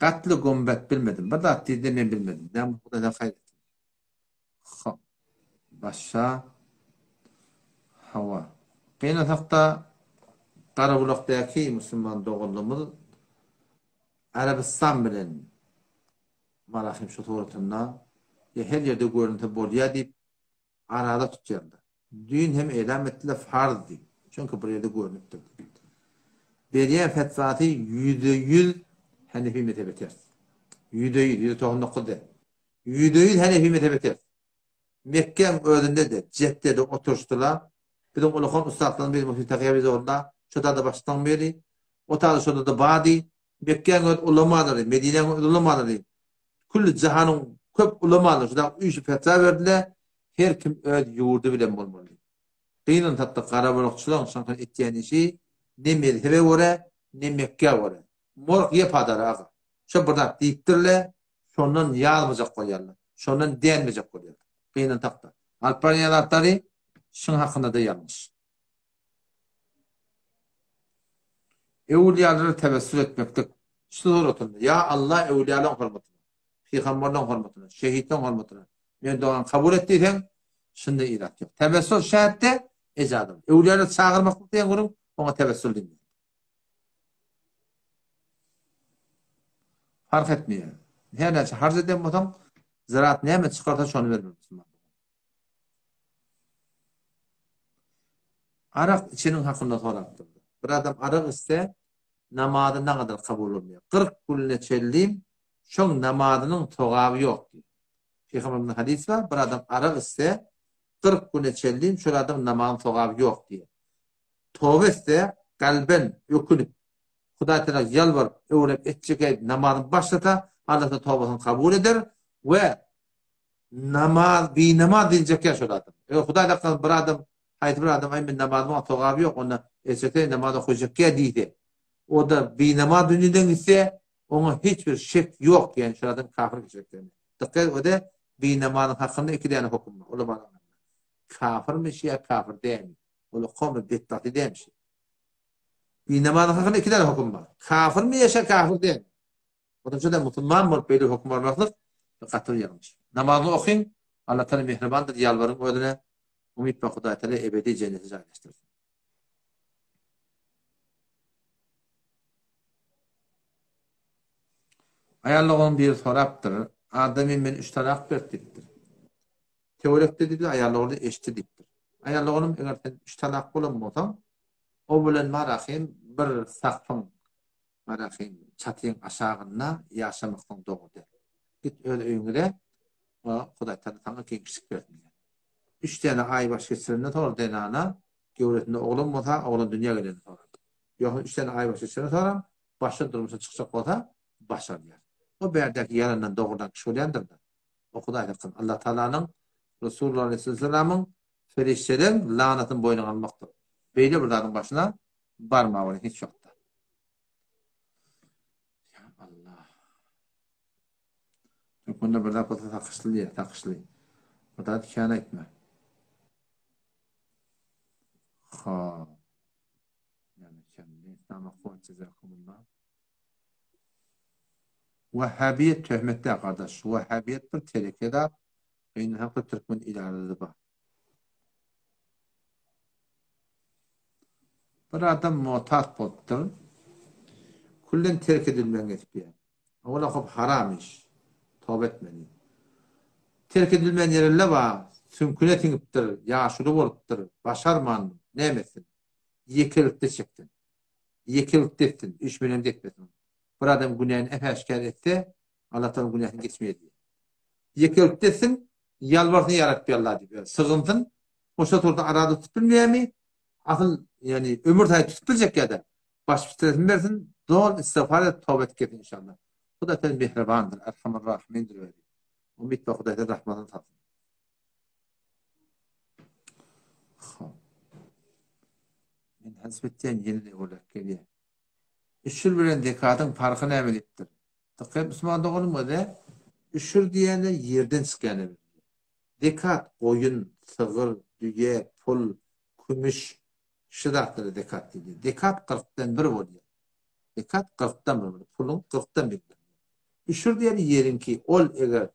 Gatly gombet bilmedim. Bir zat diýdi men bilmedim. Näme Hudaýdan haýyr etsin. Hop. Başga hawa. Gynansakda Garabulakdaky musulman doganlarymyz Arabystan bilen Malahym şu suratynda ýa her ýerde görünse bolýa diýip araza tutýarlar. Düýn hem elam etdiler farz diýip. Çünki bir ýerde görnüpdir diýip. Berýän fetwasy 100% Hanefi mezhebe ters. 100%, 199 däl. 100% Hanefi mezhebe ters. Mekgäň özünde-de, Jetdede oturyşdylar. Biziň ulakan ussatlarymyz biri Mufti Takyýa Bizorda, şo tada başlygyň biri. O tada şonda-da bady. Mekgäň öz ulamalary, Medinäň öz ulamalary, külli jahanyň köp ulamalary şuda üýşüp fetwa berdiler, her kim öz ýurdy bilen bolmaly. Gynansakda garabalykçylaryň şaňkan etýän işi ne mezhebe görä, ne Mekgä görä. Mork ýe padar aga. Şo bir zat diýipdirle, şondan ýazmajak bolýarlar. Şondan dänmejek bolýarlar. Gynansakda. Alyp barýan zatlary şuň hakynda-da ýalňyş. Öwülýalara tewessül etmeklik. Şu suratynda, Ýa Alla öwülýalaň hormatyna, pygamberleň hormatyna, şehitleň hormatyna men dogany kabul et diýseň, şunda irat ýok. Tewessül şähetde ejaza. Öwülýalary çagyrmaklyk diýen gürrüň, oňa tewessül diýilýär. Fark etmeýär. Her näçe harç eden bolsaň, ziraat näme çykarsa şony bermeli musulman. Arak içeniň hakynda sorapdyr. Bir adam arak içse, namazy nagadar kabul bolmaýar. 40 gününe çenli şoň namazynyň sogaby ýok diýýär. Pygamberimiziň hadysy bar, bir adam arak içse, 40 güne çenli şol adam namazyň sogaby ýok diýýär. Toba etse, kalben ökünip, Hudaý Tagala ýalbaryp, öwrenip etjek edip namazyny başlasa, Allah Tagala tobasyny kabul eder we namaz, binamaz diýiljek şol adam. Eger Hudaý saklasyn bir adam, haýsy bir adam, aý men namazymyň sogaby ýok, onda ertesi namaz okaýjak diýse, o-da binamaz dünýeden gitse, oňa hiç bir şek ýok, ýagny şol adam kafir geçjekdigine. Dykgat et, o-da binamazyň hakynda iki däne höküm bar, ulamalaryň arasynda. Kafirmiş ýa kafir dälmi? Ol okamyr betbagty dälmiş. Binamazyň hakynda iki däne höküm bar. Kafirmi ýa kafir däl. Onuň da musulman bolup beýle höküm almaklyk gaty ýalňyş. Namazyny okyň, Allah Taala mehribandyr, ýalbaryň özüne. Umyt bar Hudaý Taala ebedi jennete jaýlaşdyrsyn. Aýal doganym biri sorapdyr, Adamy men üç talak berdi diýipdir. Töwerekde diýdi, aýal dogany eşitdi diýipdir. Aýal doganym, eger sen üç talak bolan bolsaň, o bilen barahym bir sakfyň, barahym çatyň aşagynda ýaşamaklygyň dogry däl. Git öz öýüňize, o Hudaý Taala saňa giňişlik bersin diýýär. Üç däne aý baş geçirenden soňra zenana göwresinde oglan bolsa, oglan dünýä gelenden soňra. Ýogsa üç däne aý baş geçirenden soňra başga durmuşa çykjak bolsa, başarýar. O bärdäki ýalandan dogrudan kişi bolýandyr-da. O Hudaý saklasyn. Allah Tagalanyň, Resulullah aleyhisselamyň, perişdeleriň lanatyny boýnuňa almakdyr. Beýle bir zadyň başyna barmaweri hiç wagtda. Ýa Allah. Türkmende bir zat bolsa sakyşly diýýär, sakyşly. Bir zat kän aýtma. Ha. Yani kendi İslam'a jazakumullah. Wahhabiýet töhmet däl gardaş. Wahhabiýet bir teleke zat. Gynanakda türkmen ilarada bar. Bir adam mutat bolupdyr. Küllen terk edilmegiň etipýär. Ol hop haram iş. Toba etmeli. Terk edilmeýän ýerinde bar. Süňküne siňipdir, ýaşuly bolupdyr, başarman näme etsin? Ýekelikde çeksin. Ýekelikde etsin, üýşmeleňde etmesin. Bir adam günäni äp-äşgär etse, Allah Tagala günäsini geçmeýär diýýär. Ýekelikde etsin, ýalbarsyn ýa Rabbi Allah diýip, sygynsyn. Oşa turda arada tutup bilmeýärmi? Asyl, ýagny ömür saýy tutup biljek ýa-da baş pitresini bersin, doly istigfar edip toba edip gelsin inşallah. Hudaý Tagala mähribandyr, Erhamur Rahimindir özi. Umyt bar Hudaý Tagala rahmatyny salsyn. Hop. Men hasip etýän ýene-de öwrülip gelýär. Üşür bilen zekatyň parhy näme diýipdir. Dykgat musulman doganym öze üşür diýende ýerden çykýan berilýär. Zekat goýun, sygyr, düýe, pul, kümüş şu zatlara zekat diýilýär. Zekat kyrkdan bir bolýar. Zekat kyrkdan bir bolýar. Puluň kyrkdan bir bolýar. Üşür diýeni ýeriňki ol eger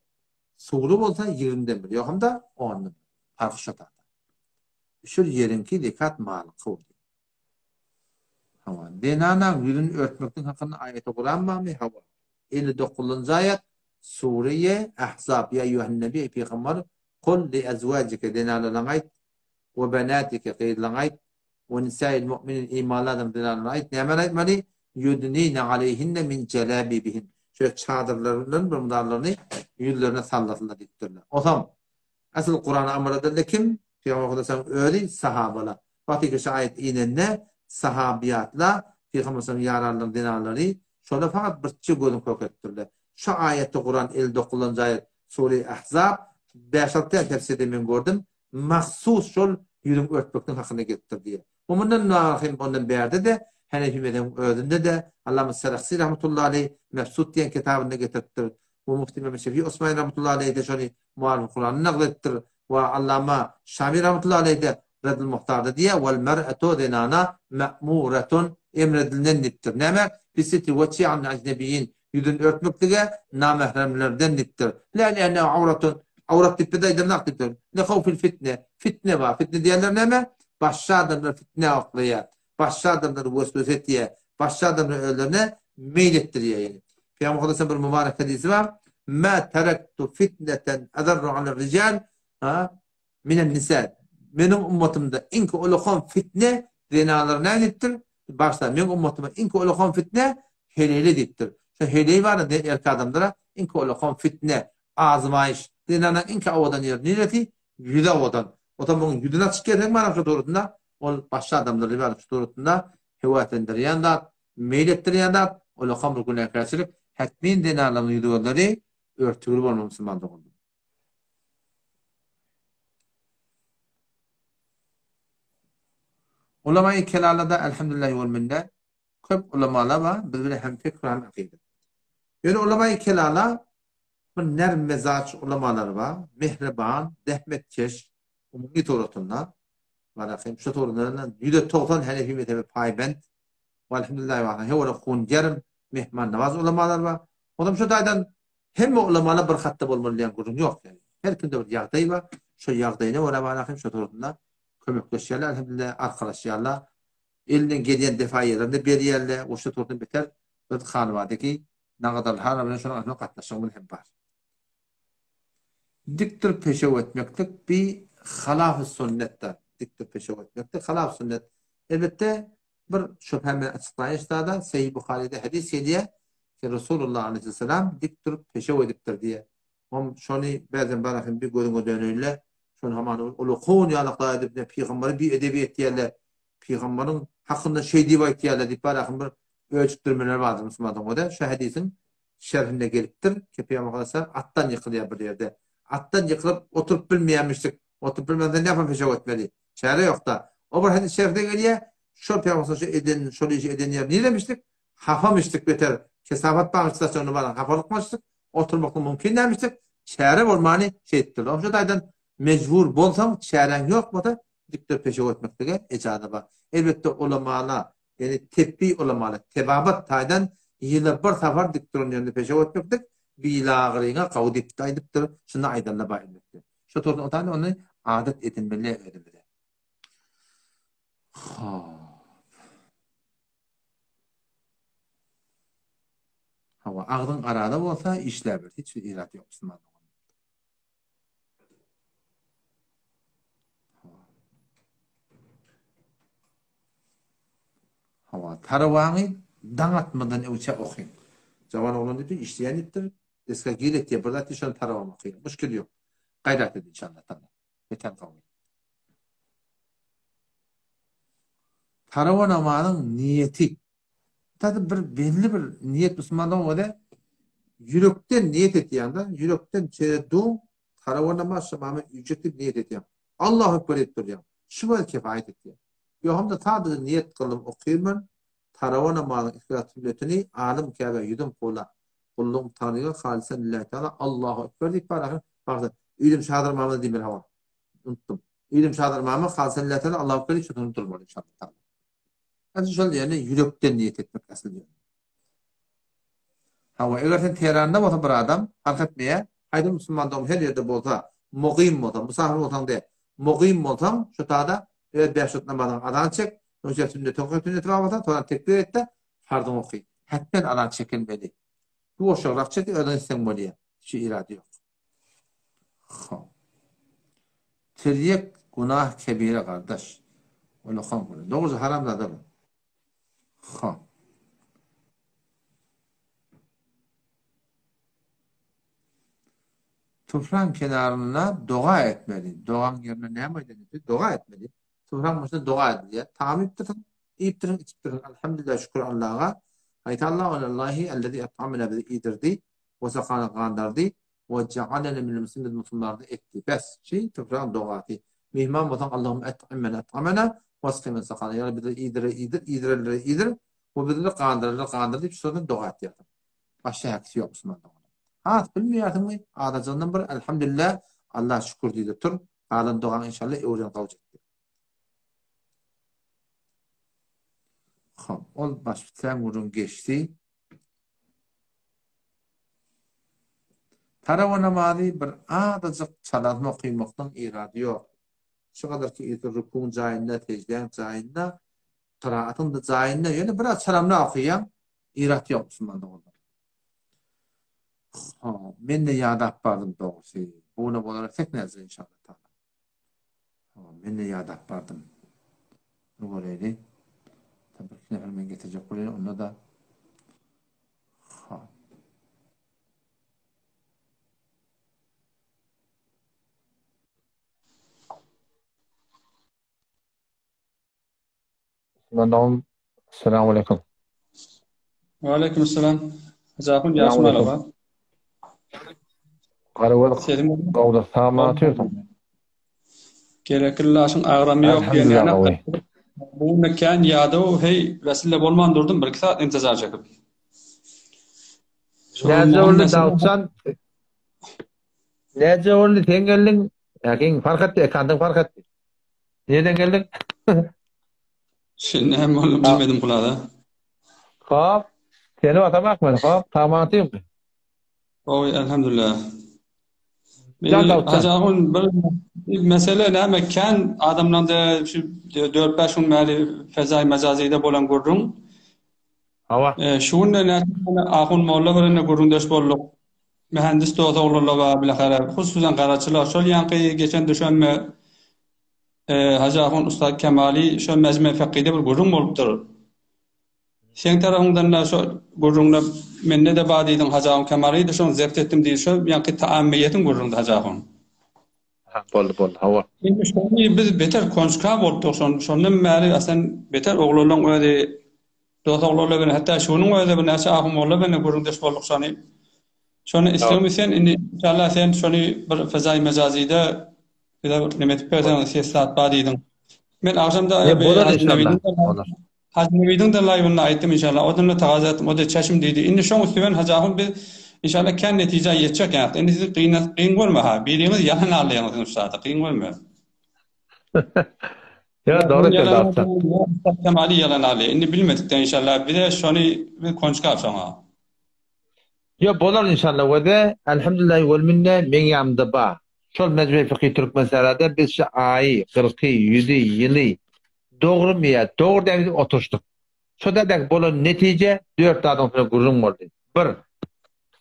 suwly bolsa ýigrimden bir ýogamda ondan bir. Parhy şo taýda. Üşür ýeriňki zekat malyňky bolýar. Hawa. Zenanaň ýüzüni örtmeklik hakynda aýaty Kuran barmy? Hawa. 59-njy aýat, Sure-i Ahzab, Ýa eýýuhen-nebi, eý pygamber, kul li ezwajike, zenanalaryňa aýt, we benatike, gyzlaryňa aýt, we nisail mu'minin, imanly adam zenanlaryna aýt, nämäni aýtmaly? Ýudnine aleýhinne min jelabibihin, şöyle çadyrlary bilen bir mydarlaryny ýüzlerine sallasynlar diýipdirler. Onsoň, asyl Kurana amal edende kim? Pygamber Hudaýyň özi, sahabalar. Wagty şu aýat inende sahabyýatla, Pygamber sallam ýaranlaryň zenanlary şolar fakat birçe gözüni kök etdirler. Şu aýaty Kuran 59-njy aýat Sure Ahzab bäş-alty tane tefsirde men gördüm. Mahsus şol ýüzüň örtmeklik hakynda gelipdir diýýär. Bu mundan nâgy hem ondan bärde-de Henefi mezhebiň özünde-de Allama Serahsi rahmetullahi aleýh Mebsut diýen kitabynda getiripdir. We Mufti Mehmet Şefi Osmani rahmetullahi aleýh-de şony Muarrif Kuranda nagl edipdir. We Allama Şami rahmetullahi aleýh-de Reddül Muhtarda diýýär, Wal mer'etu zenana me'muretun emredilen diýipdir. Näme? Bisitri weçhi an ecnebiýin ýüzüni örtmeklige namähremlerden diýipdir. Lä li'ennehu awratun awrat diýip biz aýdamzak diýipdir. Li hawfil fitne fitne bar. Fitne diýenler näme? Başga adamlar fitnä oklaýar. Başga adamlar weswese etýär. Başga adamlar özlerine meýil etdirýär ýagny. Pygamber sallallahu bir mübarek hadysy bar. Ma terektu fitneten azarru ala rijal ha minen nisa. Meniň ummatymda iň ulakan fitne zenanlar näme diýipdir? Başda meniň ummatyma iň ulakan fitne heleýle diýipdir. Şo heleý bar indi erkek adamlara iň ulakan fitne, azmaýyş. Zenanyň iň owadan ýeri niresi? Ýüzi owadan. Otam onuň ýüzüni açyk gezseň bar şo dogrusynda ol başga adamlary bar şu dogrusynda höweslendirýän zat, meýil etdirýän zat, ulakan bir günäkärçilik. Hetmin zenanlaryň ýüzi gözleri örtügli bolmaly musulman doganlar. Ulama-i kelalada elhamdülillahi wal minne köp ulamalar bar, biz bilen hem fikr hem akyda. Ýöne ulama-i kelala bir nerm mezaç ulamalar bar, mehriban, zähmetkeş, umumy suratynda Barakim şu suratynda 190 Hanefi mezhebi paýbent we elhamdülillahi we hewara hun germ mehman nawaz ulamalar bar. Onam şu taýdan Hemme ulamalar bir hatda bolmaly diýen gürrüň ýok ýagny. Her kimde bir ýagdaý bar. Şo ýagdaýyna görä bar hem şo dogrusynda kömekleşýärler elhamdülillah, arkalaşýarlar. Elinden gelýän defaýelerini berýärler. We şo dogrusynda beter biz Hanabadaki Nagadal Hana bilen şonuň arasynda gatnaşygymyz hem bar. Dik durup peşew etmeklik bi halafy sünnetdir. Dik durup peşew etmeklik halafy sünnet. Elbetde Bir şübhe bilen açyklaýyş zada Sahih Buharyda hadys gelýär ki Resulullah aleyhisselam dik durup peşew edipdir diýýär. Hom şony bäzem bara hem bir gözüňe döneýinle. Şony hamana uly hun ýalaklar edip ne pygamberi bi edebi etýärler. Pygamberiň hakynda şeý diýip aýtýarlar diýip bara hem bir öjükdirmeler bardyr musulmanlaryň öde. Şu hadysyň şerhinde gelipdir ki pygamber aleyhisselam atdan ýykylýar bir ýerde. Atdan ýykylyp oturyp bilmeýärmişdik. Oturyp bilmänsoň näme peşew etmeli? Çäre ýokda. O bir hadys şerifde gelýär, şol pygamber şu eden, şol işi eden ýeri niremişdik? Hapamişdik beter. Kesafat barmyş saçagyna baran hapalykmaşdyk. Oturmaklyk mümkin dälmişdik. Çäre bolmany şeýtipdirler. Onuň üçin taýdan mejbur bolsaň, çäräň ýok bolsa, dikdir peşew etmeklige ejaza bar. Elbetde ulamala, ýagny tebbi ulamala, tebabat taýdan ýyla bir sapar dik duran ýerinde peşew etmeklik bilagyryňa gawy diýip aýdypdyr. Şunda aýdanlar bar elbetde. Şu torda otanda ony adat edinmeli özümize. Hop. Hawa, agzyň arada bolsa işläber. Hiç bir irat ýok musulman dogan. Hawa, tarawaňy daň atmadan öňçä okyň. Jawan oglan diýipdir, işleýän diýipdir. Desga gir etýär bir zat diýip şony tarabam okyň. Muşkil ýok. Gaýrat et inşallah taala. Beter gowy. Tarawa namazyň niýeti. Tazy bir belli bir niýet musulmanlaryň özi ýürekden niýet etýän-de, ýürekden çeredu tarawa namaz şamamy üýjek diýip niýet etýän. Allahu ekber diýip durýan. Şu wagt kifaýat etýär. Ýok hem-de sadaja niýet kylyp okyrman, tarawa namazyň ihlas sünnetini alym Käbä ýüzüm kula Gullugyň Taňryga halysan lillahi taala Allahu ekber diýip bar ahyr barsa Üýdüm şadyr mama diýmeli hawa. Unutdum. Üýdüm şadyr mama halysan lillahi taala Allahu ekber diýip şonda durmaly inşallah taala. Asyl şol ýerde ýürekden niýet etmek asyl ýerde. Hawa, eger sen Tehranda bolsa bir adam parh etmeýär. Haýsy musulman dogum her ýerde bolsa, mugym bolsa, musafir bolsaň de, mugym bolsaň, şu tada öz bäş wagt namazyňy azan çek, öňçe sünneti oky, sünneti bar bolsa, soňra tekbir et-de, Farzyň oky. Hetmen azan çekilmeli. Ýuwaşagrak çek, özüň etseň bolýar. Hiç irady ýok. Hop. Tirýek günah kebire gardaş. Ulakan günah. Dogry haram zat ol. Hop. Topraň kenarynda doga etmeli. Dogaň ýerine näme aýdan edi? Doga etmeli. Sübhan başynda doga edilýär. Tagam iýipdirsiň, iýipdirsiň, içipdirsiň. Elhamdülillah şükür Allaha. Aýt Allah alallahi ellezi et'amena bizi iýdirdi, we sakana gandardy, we ja'alena minel muslimin bizi musulmanlardan etdi. Bes. Şi sübhan dogasy. Myhman bolsaň Allahumma et'im men et'amena we sqi men sakana. Ýagny bizi iýdire iýdir, iýdirenlere iýdir we bizi gandyranlara gandyr diýip şulardan doga etýärsiň. Başga häkisi ýok musulman dogana. Has bilmeýärsiňmi? Azajygyndan bir Elhamdülillah, Allaha şükür diýde tur. Galan dogaň inşallah öwren gawja etdi. Hop, ol baş bitseň gürrüň geçdi. Tarawa namazy bir azajyk çalasyn okymakdan irady ýok. Şu gadarky irki rukuň jaýynda, seždäň jaýynda, kyraatyň-da jaýynda, ýöne biraz çalamrak okaýaň, irat ýok musulman doganlar. Hop, men-de ýadap bardym dogrusy. Bu güne bolar etsek nätjek inşallah taala. Hop, men-de ýadap bardym. Bir göreýli. Bir iki nefer men getirjek bolýan, onda-da. Hop. Musulman dogan, Esselamu aleýkum. Ve aleyküm selam. Hacı Ahun ýagşy merhaba. Garagöz gowda sagman otyrsyň. Gerekli laşyň agramy ýok diýen ýaly. Bu mekan ýadaw heý wesile bolman durdum bir iki saat intizar çekip. Näce boldy Dawutjan? Näce boldy sen geldiň? Äkiň fark etdi, ekandyň fark etdi. Nireden geldiň? Şu näme boldy bilmedim kulada. Hop. Seni basamak men. Hop, tamam atayım. Oy elhamdülillah. Hacı Ahun bir mesele näme kän adamlarda şu 4-5 gün bäri fezai mejazide bolan gürrüň. Hawa. E, şu günde näçe Ahun molla bilen gürrüňdeş bolduk. Mühendis dost oglanlar bar bilahara, hususan garaçylar. Şol ýaňky geçen düşenbe Hajy Ahun ussat Kemali şo Mejme Fekide bir gürrüň bolupdyr. Seň tarapyňdan-da şo gürrüňde mende-de bar diýdiň Hajy Ahun Kemali-de şony zebt etdim diýdi. Şo ýaňky taammiýetiň gürrüňdi Hajy Ahun. Ha, boldy, boldy, hawa. Indi şony biz beter konçka bolupdyk şon, şondan bäri aslan beter oglanlaň özi dost oglanlar bilen hatda şunuň özi birnäçe ahun molla bilen gürrüňdeş bolduk şony. Şony islegimi sen indi inşallah sen şony bir fezaý mejazyda bize bir neme edip berseň ses zat bar diýdiň. Men agşamda Ne bolar inşallah. Bolar. Hajy Nebidiň-de laýwynda aýtdym inşallah. Odan-da tagaza etdim. O-da çeşim diýdi. Indi şoň üsti bilen Hajy ahun biz inşallah kän netijä ýetjek ýa. Indi siz gyna kyn görme ha. Biriňiz ýalan alýaňyz siziň şu zady. Kyn görme. Ýa dogry aýtýar Dawutjan. Kemaly ýalan alýar. Indi bilmedik-de inşallah. Bize şony biz konçka şoňa. Ýok bolar inşallah wede Elhamdülillahi wel minne meň ýanymda ba. Şol Mejmei Fykhi Türkmensährada biz şu aýy, gyrky, ýüzi, ýyly dogrymy ýa dogry däl diýip oturyşdyk. Şo dädäki bolan netije dört zadyň üstünde gürrüň boldy. Bir,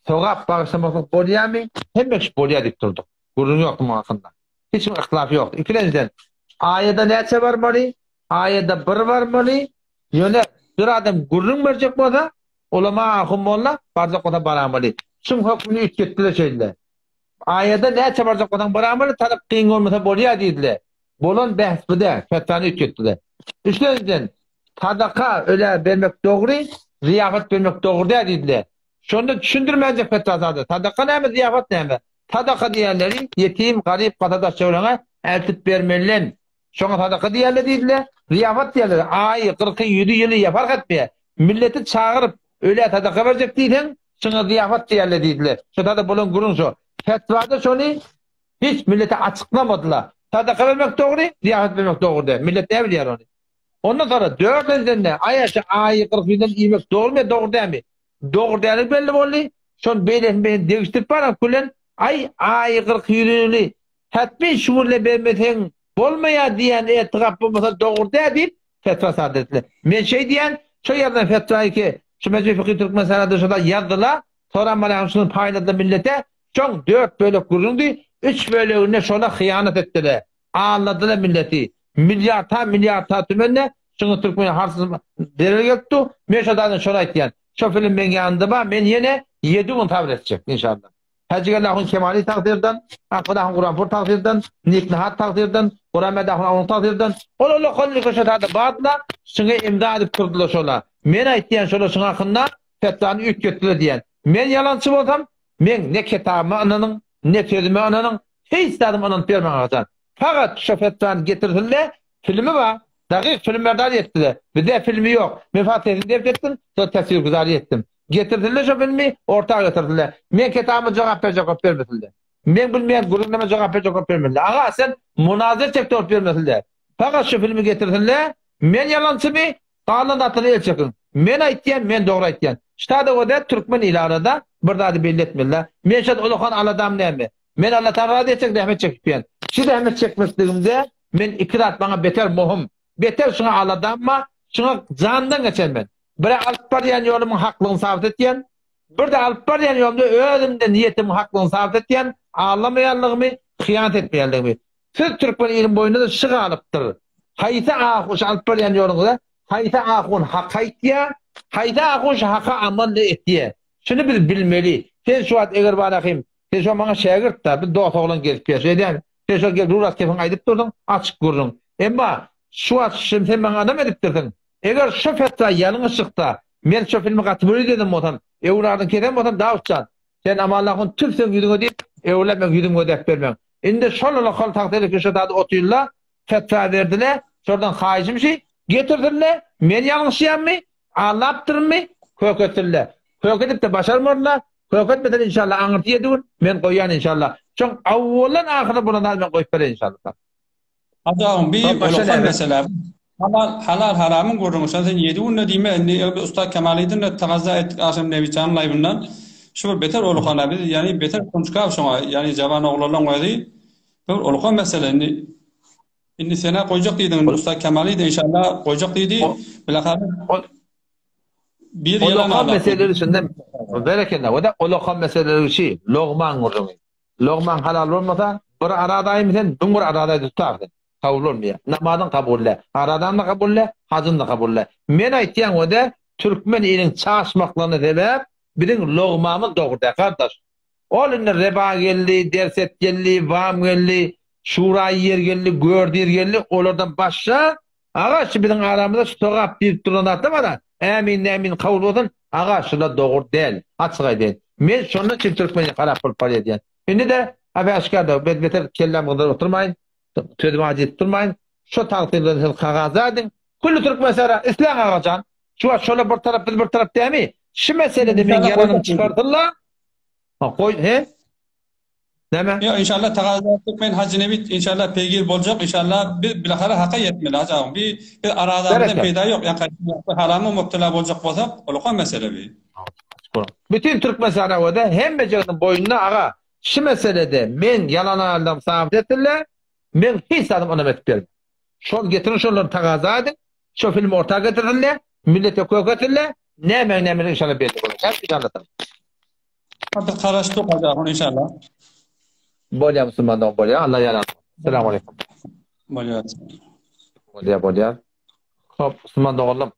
sogap bagyşlamaklyk bolýamy? Hemme kişi bolýar diýip durduk. Gürrüň ýokdy muň hakynda. Hiç kimiň yhtilafy ýokdy. Ikilenjiden, aýada näçe barmaly? Aýada bir barmaly. Ýöne bir adam gürrüň berjek bolsa, ulama, ahun, molla barjak bolsa baramaly. Şuň hökmüni üýtgetdiler şeýle. Aýada näçe barjak bolsaň baramaly, talap kyn bolmasa bolýar diýdiler. Bolan bähs bu däl, fetwany üýtgetdiler. Üçlenjiden, sadaka ölä bermek dogry, zyýafat bermek dogry däl diýdiler. Şonda düşündirmänjek fetwa sada. Sadaka näme, zyýafat näme? Sadaka diýenleri ýetim, garyp, gasa daş-töweregiňe eltip bermelilen. Şoňa sadaka diýerler diýdiler. Zyýafat diýerler. Aýy, gyrky, ýüzi, ýyly ýa fark etmeýär. Milleti çagyryp, ölä sadaka berjek diýseň, şoňa zyýafat diýerler diýdiler. Şo sada bolan gürrüň şo. Fetwada şony hiç millete açyklamadylar. Sadaka bermek dogry, zyýafat bermek dogry däl. Millet näme bilýär ony? Ondan soňra dördünjiden-de, aýa şu aýy, gyrky, ýüzden iýmek dogrumy ýa dogry dälmi? Dogry däligi belli boldy. Şony beýlesini beýlesini degişdirip baran külen, aý, aýy, gyrky, ýüzüni Hetmi şugulle bermeseň bolmaýar diýýän etigap bolmasa dogry däl diýip fetwa sadyr etdiler. Men şeý diýýän, şo ýazylan fetwaýy ki, şu Mejlis Fykhy Türkmenistanda şoda ýazdylar, soram mana şuny paýladylar millete, şoň dört bölek gürrüňdi, üç böleginde şolar hyýanat etdiler, aldadylar milleti, milliarta milliarta tümende şuňa türkmen harsyz zerer gelip dur, men şo zadyny şony aýtýan, şo film meň ýanymda bar, men ýene ýedi gün sabyr etjek, inşallah. Hajygeldi ahun Kemali tagtyrdan, Ahmet ahun Guranpur tagtyrdan, Niknahat tagtyrdan, Guranberdi ahun Awun tagtyrdan. Ol ulakan ilki şo tada bardylar, şuňa imza edip durdylar şolar. Men aýtýan şolar şuň hakynda fetwany üýtgetdiler diýen. Men ýalançy bolsam, meň ne kitabyma ynanyň, ne sözüme ynanyň, hiç zadyma ynanyp bermäň agajan. Fakat şo fetwany getirsinle, filmi bar, dagyk filmlerde etdiler. Bizde filmi ýok. Men fakat sesini dert etdim, şo teswirgüzary etdim. Getirsinler şo filmi, orta getirsinler. Men kitabyma jogap berjek bolup bermesinler. Men bilmeýän gürrüňlerime jogap berjek bolup bermesinler. Aga sen munazir çek bolup bermesinler. Fakat şu filmi getirsinler. Men ýalançymy? Galan zatlara el çekiň. Men aýtýan, men dogry aýtýan. Ştada göre türkmen ili arada bir zady belli etmeli. Men şat ulakan aladam näme? Men Allatagala razy etjek zähmet çekipýän. Şu zähmet çekmekligimde men iki zat maňa beter möhüm. Beter şuňa aladam bar, şuňa jandan geçen men. Biri alyp barýan ýolumyň haklygyny sabyt etýän, bir-de alyp barýan ýolumda özümde niýetimiň haklygyny sabyt etýän, aldamaýanlygymy, hyýanat etmeýänligimi. Siz türkmen iliň boýnunda şy galypdyr. Haýsy ahun şu alyp barýan ýoluňyza, haýsy ahun hak aýtýar, haýsy ahun şu haka amal etýär. Şuny biz bilmeli. Sen şu wagt eger barahym, sen şu maňa şägirt-da, biz dost oglan gezip ýörüs. Şeýdämi? Sen şol gelip rurat kefiňi aýdyp durdyň, açyk gürrüň. Emma şu wagt şim sen maňa ynam edipdirsiň. Eger şu fetwa ýalňyş çyksa, men şu filmi gaty bir eden bolsam, öwradyny kesen bolsam Dawutjan, sen Amanlahun tüf seň ýüzüňe diýip, öwrüläp meň ýüzümi gözläp bermeň. Indi şol ulakal tagta eleki şu zady otyrla, fetwa berdile, şordan haýyşym şi, getirsinle, men ýalňyşýanmy, aldapdyrynmy, kök etsinle. Kök edip-de başarmarla, kök etmese inşallah aňyrsy ýedi gün, men goýýan inşallah. Şoň awwaldan ahyra bolan zady men goýup bereýin inşallah. Adamym bi ulakan mesele. Halal halal haramyň gürrüňi. Şony sen ýedi günde diýme indi bir Ussat Kemalydyna tagazza etdik agşam Nebitjanyň laýwyndan. Şu bir beter ulukana biz ýani beter konçkaw şoňa ýani jawan oglanlaň özi bir ulukan mesele indi indi senä goýjak diýdiň indi Ussat Kemalyda inşallah goýjak diýdi. Bilahara bir ýylan Ulakan meseleleri şunda berekella. O da ulakan meseleleri şi logman gürrüňi. Logmaň halal bolmasa, bir aradaýmy sen, 1001 aradaý tutar sen. Kabul bolmaýar. Namazyň kabul däl. Aradan-da kabul däl, hajyň-da kabul däl. Men aýtýan o-da türkmen iliň çaşmaklaryna sebäp biziň logmamyz dogry däl, gardaş. Ol indi reba geldi, derset geldi, wam geldi, şuraýy ýer geldi, gördür geldi, olardan başga Aga şu biziň aramyzda şu sogap diýilip duran zatlar bar-a, ämin nämin kabul bolsun, aga şular dogry däl, açyk aýdaýyn. Men şondan üçin türkmeni harap bolup barýar diýýän. Indi-de äşgär-de, men beter kellämi gyzdyryp oturmaýyn, sözümi ajy edip durmaýyn. Şo tagtyrlary siz kagaza ediň. Külli türkmensära isläň agajan. Şu wagt şolar bir tarap biz bir tarap dämi? Şu meselede meň ýalanymy çykardylar. Ha goý he? Näme? Ýok inşallah tagaza etdik men Hajy Nebit inşallah peýgir boljak inşallah biz bilahara haka ýetmeli Hajy agam bi biz arazamyzdan peýda ýok ýa harama mubtela boljak bolsak ulukan mesele bi. Bütün Türkmenistana göre hemmejiginiň boýnuna aga şu meselede men ýalan aýaldygym sabyt etdile men hiç zadym ynam edip bermän. Şol getiriň şonlary tagaza ediň şo filmi orta getirsinle millete kök etsinle näme näme inşallah belli bolar. Hep inşallah. Biz garaşdyk Hajy ahun inşallah. Bolýar musulman dogan bolýar. Allah ýaran. Salam aleyküm. Bolýar. Bolýar bolýar. Hop musulman doganlar.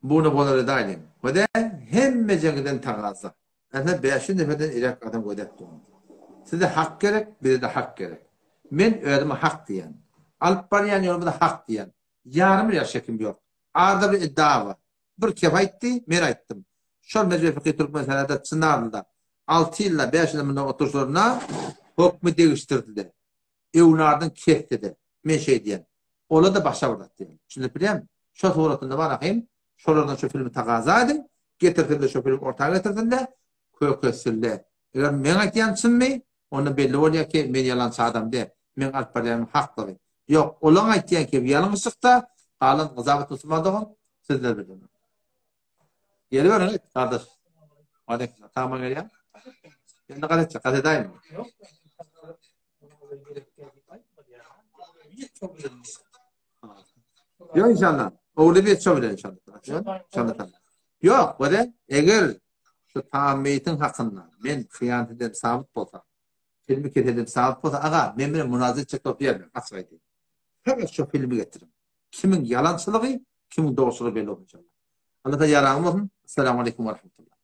Buny bolar edaýlyň. Wede hemmejeňizden tagaza. Ene 500 neferden irek adam gödek dogan. Size hak gerek, bize-de hak gerek. Men özüme hak diýen. Alyp barýan ýolumyza hak diýen. Ýarym ýa şekim ýok. Arada bir iddia bar. Bir kep aýtdy, men aýtdym. Şol Mejlis Fykhy Türkmensährada Çynarlyda alty ýylda, bäş ýylda mundan oturyşlarynda hokmy degişdirdi-de. Öwnardan kesdi-de. Men şeý diýen. Ola-da başa bir zat diýen. Düşünip bilýäňmi? Şo suratynda bar ahym, şolardan şo filmi tagaza ediň, getirsin-de şo film orta getirsin-de, köketsin-de. Eger meň aýtýanym çynmy, onda belli bolýar ki, men ýalançy adam däl. Meň alyp barýanym haklygy. Ýok, olaň aýtýan kebi ýalňyşlykda, galan gyzabat musulman dogan, sizler bilen. Geliberiň, gardaş. Aleyküm. Tamam gelýär. Indi gazetçi, gazet aýmy? Ýok. Ýok inşallah. Ogly bir ço bilen inşallah. İnşallah. Ýok, wede eger şu tameýtiň hakynda men hyýanat eden sabyt bolsam, filmi kesedim sabyt bolsa, aga, men bilen munazara etjek bolup ýörmen, açyk aýdaýyn. Fakat şu filmi getiriň. Kimiň ýalançylygy, kimiň dogruçylygy belli bolsun inşallah. Allah ýaraňyz bolsun. Assalamu aleýkum we rahmetullah.